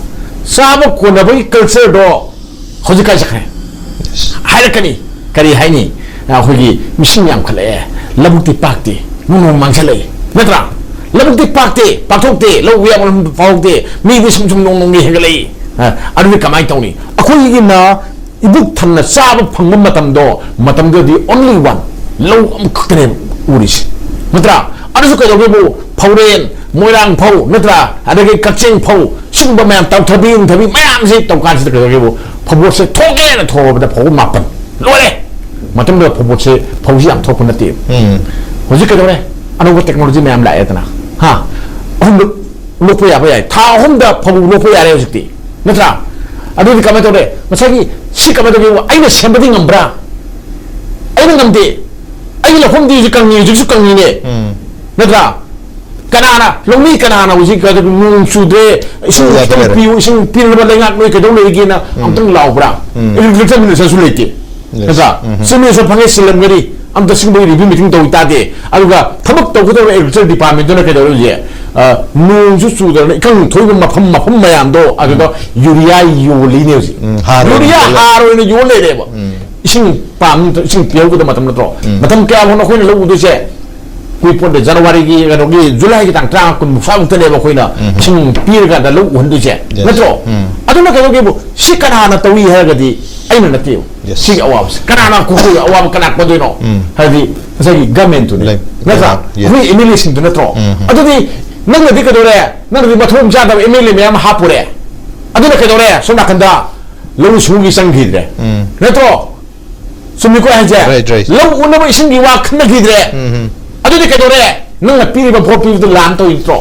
ꯆꯥꯕ ꯀꯣꯟꯅꯕꯒꯤ cultureꯗꯣ ꯍꯧꯖꯤꯛ ꯀꯥꯏ ꯆꯠꯈ꯭ꯔꯦ? ꯍꯥꯏꯔꯛꯀꯅꯤ꯫ ꯀꯔꯤ ꯍꯥꯏꯅꯤ? ꯑꯩꯈꯣꯏꯒꯤ ꯃꯤꯁꯤꯡ ꯌꯥꯝꯈꯠꯂꯛꯑꯦ, ꯂꯧꯕꯨꯛꯇꯤ ꯄꯥꯛꯇꯦ, ꯅꯣꯡ ꯅꯣꯡ ꯃꯥꯡꯁꯤꯜꯂꯛꯑꯦ, ꯅꯠꯇ꯭ꯔꯥ? ꯂꯧꯕꯨꯛꯇꯤ ꯄꯥꯛꯇꯦ, ꯄꯥꯛꯊꯣꯛꯇꯦ, ꯂꯧ ꯌꯥꯝ ꯐꯥꯎꯗꯦ, ꯃꯤꯗꯤ ꯁꯨꯝ ꯁꯨꯝ ꯅꯣꯡ ꯅꯣꯡꯒꯤ ꯍꯦꯟꯒꯠꯂꯛꯏ꯫ ꯑ, ꯑꯗꯨꯗꯤ ꯀꯃꯥꯏꯅ ꯇꯧꯅꯤ? ꯑꯩꯈꯣꯏꯒꯤꯅ ꯏꯕꯨꯛ ꯊꯟꯅ ꯆꯥꯕ ꯐꯪꯕ ꯃꯇꯝꯗꯣ, ꯃꯇꯝꯗꯨꯗꯗꯤ only one, ꯂꯧ ꯑꯃꯈꯛꯇꯅꯦꯕ ꯎꯔꯤꯁꯤ, ꯅꯠꯇ꯭ꯔꯥ? ꯑꯗꯨꯁꯨ ꯀꯩꯗꯧꯒꯦꯕꯨ, ꯐꯧꯔꯦꯟ, ꯃꯣꯏꯔꯥꯡ ꯐꯧ, ꯅꯠꯇ꯭ꯔꯥ? ꯑꯗꯒꯤ ꯀꯛꯆꯤꯡ ꯐꯧ, ꯁꯤꯒꯨꯝꯕ ꯃꯌꯥꯝ, ꯇꯥꯎꯊꯕꯤ, ꯅꯨꯡꯊꯕꯤ ꯃꯌꯥꯝꯁꯤ ꯇꯧꯀꯥꯟꯁꯤꯗ ꯀꯩꯗꯧꯒꯦꯕꯨ, ꯐꯧꯕꯣꯠꯁꯦ ꯊꯣꯛꯑꯦꯅ ꯊꯣꯛꯑꯕꯗ ꯐꯧꯕꯣꯠ ꯃꯥꯄꯟ ꯂꯣꯏꯔꯦ꯫ ꯃꯇꯝꯗꯨꯗ ꯐꯧꯕꯣꯠꯁꯦ, ꯐꯧꯁꯤ ꯌꯥꯝ ꯊꯣꯛꯄ ꯅꯠꯇꯦ꯫ ꯍꯧꯖꯤꯛ ꯀꯩꯗꯧꯔꯦ? ꯑꯅꯧꯕ technology ꯃꯌꯥꯝ ꯂꯥꯛꯑꯦꯗꯅ, ꯍꯥ? ꯑꯍꯨꯝꯂꯛ ꯂꯣꯛꯄ ꯌꯥꯕ ꯌꯥꯏ, ꯊꯥ ꯑꯍꯨꯝꯗ ꯐꯧ ꯂꯣꯛꯄ ꯌꯥꯔꯦ ꯍꯧꯖꯤꯛꯇꯤ꯫ ꯅꯠꯇ꯭ꯔꯥ? ꯑꯗꯨꯗꯤ ꯀꯃꯥꯏꯅ ꯇꯧꯔꯦ? ꯉꯁꯥꯏꯒꯤ ꯁꯤ ꯀꯃꯥꯏꯅ ꯇꯧꯒꯦ? ꯑꯩꯅ ꯁꯦꯝꯕꯗꯤ ꯉꯝꯕ꯭ꯔꯥ? ꯑꯩꯅ ꯉꯝꯗꯦ꯫ ꯑꯩꯒꯤ ꯂꯧꯐꯝꯗꯤ ꯍꯧꯖꯤꯛ ꯀꯪꯉꯤ, ꯍꯧꯖꯤꯛꯁꯨ ꯀꯪꯉꯤꯅꯦ꯫ ꯎꯝ. ꯅꯠꯇ꯭ꯔꯥ? ꯀꯅꯥꯅ ꯂꯧꯃꯤ, ꯀꯅꯥꯅ ꯍꯧꯖꯤꯛ ꯅꯣꯡ ꯆꯨꯗ꯭ꯔꯦ, ꯏꯁꯤꯡ ꯌꯥꯗ꯭ꯔꯦ. ꯈꯤꯇꯪ ꯄꯤꯌꯨ, ꯏꯁꯤꯡ ꯄꯤꯅꯕ ꯂꯩꯉꯥꯛ ꯅꯣꯏ ꯀꯩꯗꯧ ꯂꯩꯔꯤꯒꯦꯅ ꯎꯝ. ꯑꯝꯇꯪ ꯂꯥꯎꯕ꯭ꯔꯥ? ꯎꯝ. ꯑꯦꯒ꯭ꯔꯤꯀꯜꯆꯔ ꯃꯤꯅꯤꯁꯇꯔꯁꯨ ꯂꯩꯇꯦ꯫ Yes. ꯅꯠꯇ꯭ꯔꯥ? ꯎꯝ. ꯆꯤꯐ ꯃꯤꯅꯤꯁꯇꯔ ꯐꯪꯉꯦ, ꯁꯤꯜꯂꯝꯒꯅꯤ, ꯑꯝꯇ ꯁꯤꯒꯨꯝꯕꯒꯤ ꯔꯤꯚ꯭ꯌꯨ ꯃꯤꯇꯤꯡ ꯇꯧ ꯇꯥꯗꯦ꯫ ꯑꯗꯨꯒ ꯊꯕꯛ ꯇꯧꯒꯗꯧꯕ ꯑꯦꯒ꯭ꯔꯤꯀꯜꯆꯔ ꯗꯤꯄꯥꯔꯠꯃꯦꯟꯇꯨꯅ ꯀꯩꯗꯧꯔꯦ ꯍꯧꯖꯤꯛ? ꯑ, ꯅꯣꯡꯁꯨ ꯆꯨꯗ꯭ꯔꯕꯅꯤꯅ ꯏꯀꯪ ꯊꯣꯛꯏꯕ ꯃꯐꯝ, ꯃꯐꯝ ꯃꯌꯥꯝꯗꯣ ꯑꯗꯨꯗ ꯌꯨꯔꯤꯌꯥ ꯌꯣꯜꯂꯤꯅꯦ ꯍꯧꯖꯤꯛ꯫ ꯎꯝ, ꯍꯥꯔ ꯑꯣꯏꯅ ꯌꯨꯔꯤꯌꯥ ꯌꯣꯜꯂꯦ꯫ ꯍꯥꯔ ꯑꯣꯏꯅ ꯌꯣꯜ ꯂꯩꯔꯦꯕ꯫ ꯎꯝ. ꯏꯁꯤꯡ ꯄꯥꯝ-, ꯏꯁꯤꯡ ꯄꯤꯍꯧꯒꯗꯕ ꯃꯇꯝ ꯅꯠꯇ꯭ꯔꯣ? ꯎꯝ. ꯃꯇꯝ ꯀꯌꯥ ꯐꯥꯎꯅꯣ ꯑꯩꯈꯣꯏꯅ ꯂꯧ ꯎꯗꯣꯏꯁꯦ? ꯀꯨꯏꯄꯣꯟꯗꯦ, ꯖꯅꯋꯥꯔꯤꯒꯤ ꯀꯩꯅꯣꯒꯤ, ꯖꯨꯂꯥꯏꯒꯤ ꯇꯥꯡ ꯇꯔꯥꯃꯉꯥ, ꯀꯨꯟ ꯃꯨꯛꯇ ꯅꯦꯕ ꯑꯩꯈꯣꯏꯅ ꯎꯝ. ꯏꯁꯤꯡ ꯄꯤꯔꯀꯥꯟꯗ ꯂꯧ ꯎꯍꯟꯗꯣꯏꯁꯦ, Yes. ꯅꯠꯇ꯭ꯔꯣ? ꯎꯝ. ꯑꯗꯨꯅ ꯀꯩꯗꯧꯒꯦꯕꯨ, ꯁꯤ ꯀꯅꯥꯅ ꯇꯧꯏ ꯍꯥꯏꯔꯒꯗꯤ ꯑꯩꯅ ꯅꯠꯇꯦꯕ꯫ Yes. ꯁꯤꯒꯤ ꯑꯋꯥꯕꯁꯦ ꯀꯅꯥꯅ ꯀꯣꯛꯇꯣꯏꯅꯣ? ꯑꯋꯥꯕ ꯀꯅꯥ ꯀꯣꯟꯗꯣꯏꯅꯣ? ꯎꯝ. ꯍꯥꯏꯗꯤ ꯉꯁꯥꯏꯒꯤ ꯒꯃꯦꯟꯇꯨꯅꯦ, ꯂꯩ-, ꯅꯠꯇ꯭ꯔꯥ? ꯂꯩ-, yes. ꯑꯩꯈꯣꯏ ꯑꯦꯝ ꯑꯦꯜ ꯑꯦꯁꯤꯡꯗꯨ ꯅꯠꯇ꯭ꯔꯣ? ꯎꯝ. ꯑꯗꯨꯗꯤ ꯅꯪꯅꯗꯤ ꯀꯩꯗꯧꯔꯦ? ꯅꯪꯅꯗꯤ ꯃꯊꯣꯡ ꯆꯥꯗꯕ ꯑꯦꯝ ꯑꯦꯜ ꯑꯦ ꯃꯌꯥꯝ ꯑꯃ ꯍꯥꯞꯄꯨꯔꯦ꯫ ꯑꯗꯨꯅ ꯀꯩꯗꯧꯔꯦ? ꯁꯣꯝ ꯅꯥꯀꯟꯗ ꯂꯧꯎ ꯁꯤꯡꯎꯒꯤ ꯆꯪꯈꯤꯗ꯭ꯔꯦ, ꯎꯝ. ꯅꯠꯇ꯭ꯔꯣ? ꯆꯨꯝꯃꯤꯀꯣ ꯍꯥꯏꯁꯦ? Right, right. ꯂꯧ ꯎꯅꯕ ꯏꯁꯤꯡꯒꯤ ꯋꯥ ꯈꯟꯅꯈꯤꯗ꯭ꯔꯦ꯫ ꯎꯝ. ꯑꯗꯨꯗꯤ ꯀꯩꯗꯧꯔꯦ? ꯅꯪꯅ ꯄꯤꯔꯤꯕ ꯚꯣꯠ ꯄꯤꯕꯗꯨ ꯂꯥꯟ ꯇꯧꯔꯤ ꯅꯠꯇ꯭ꯔꯣ?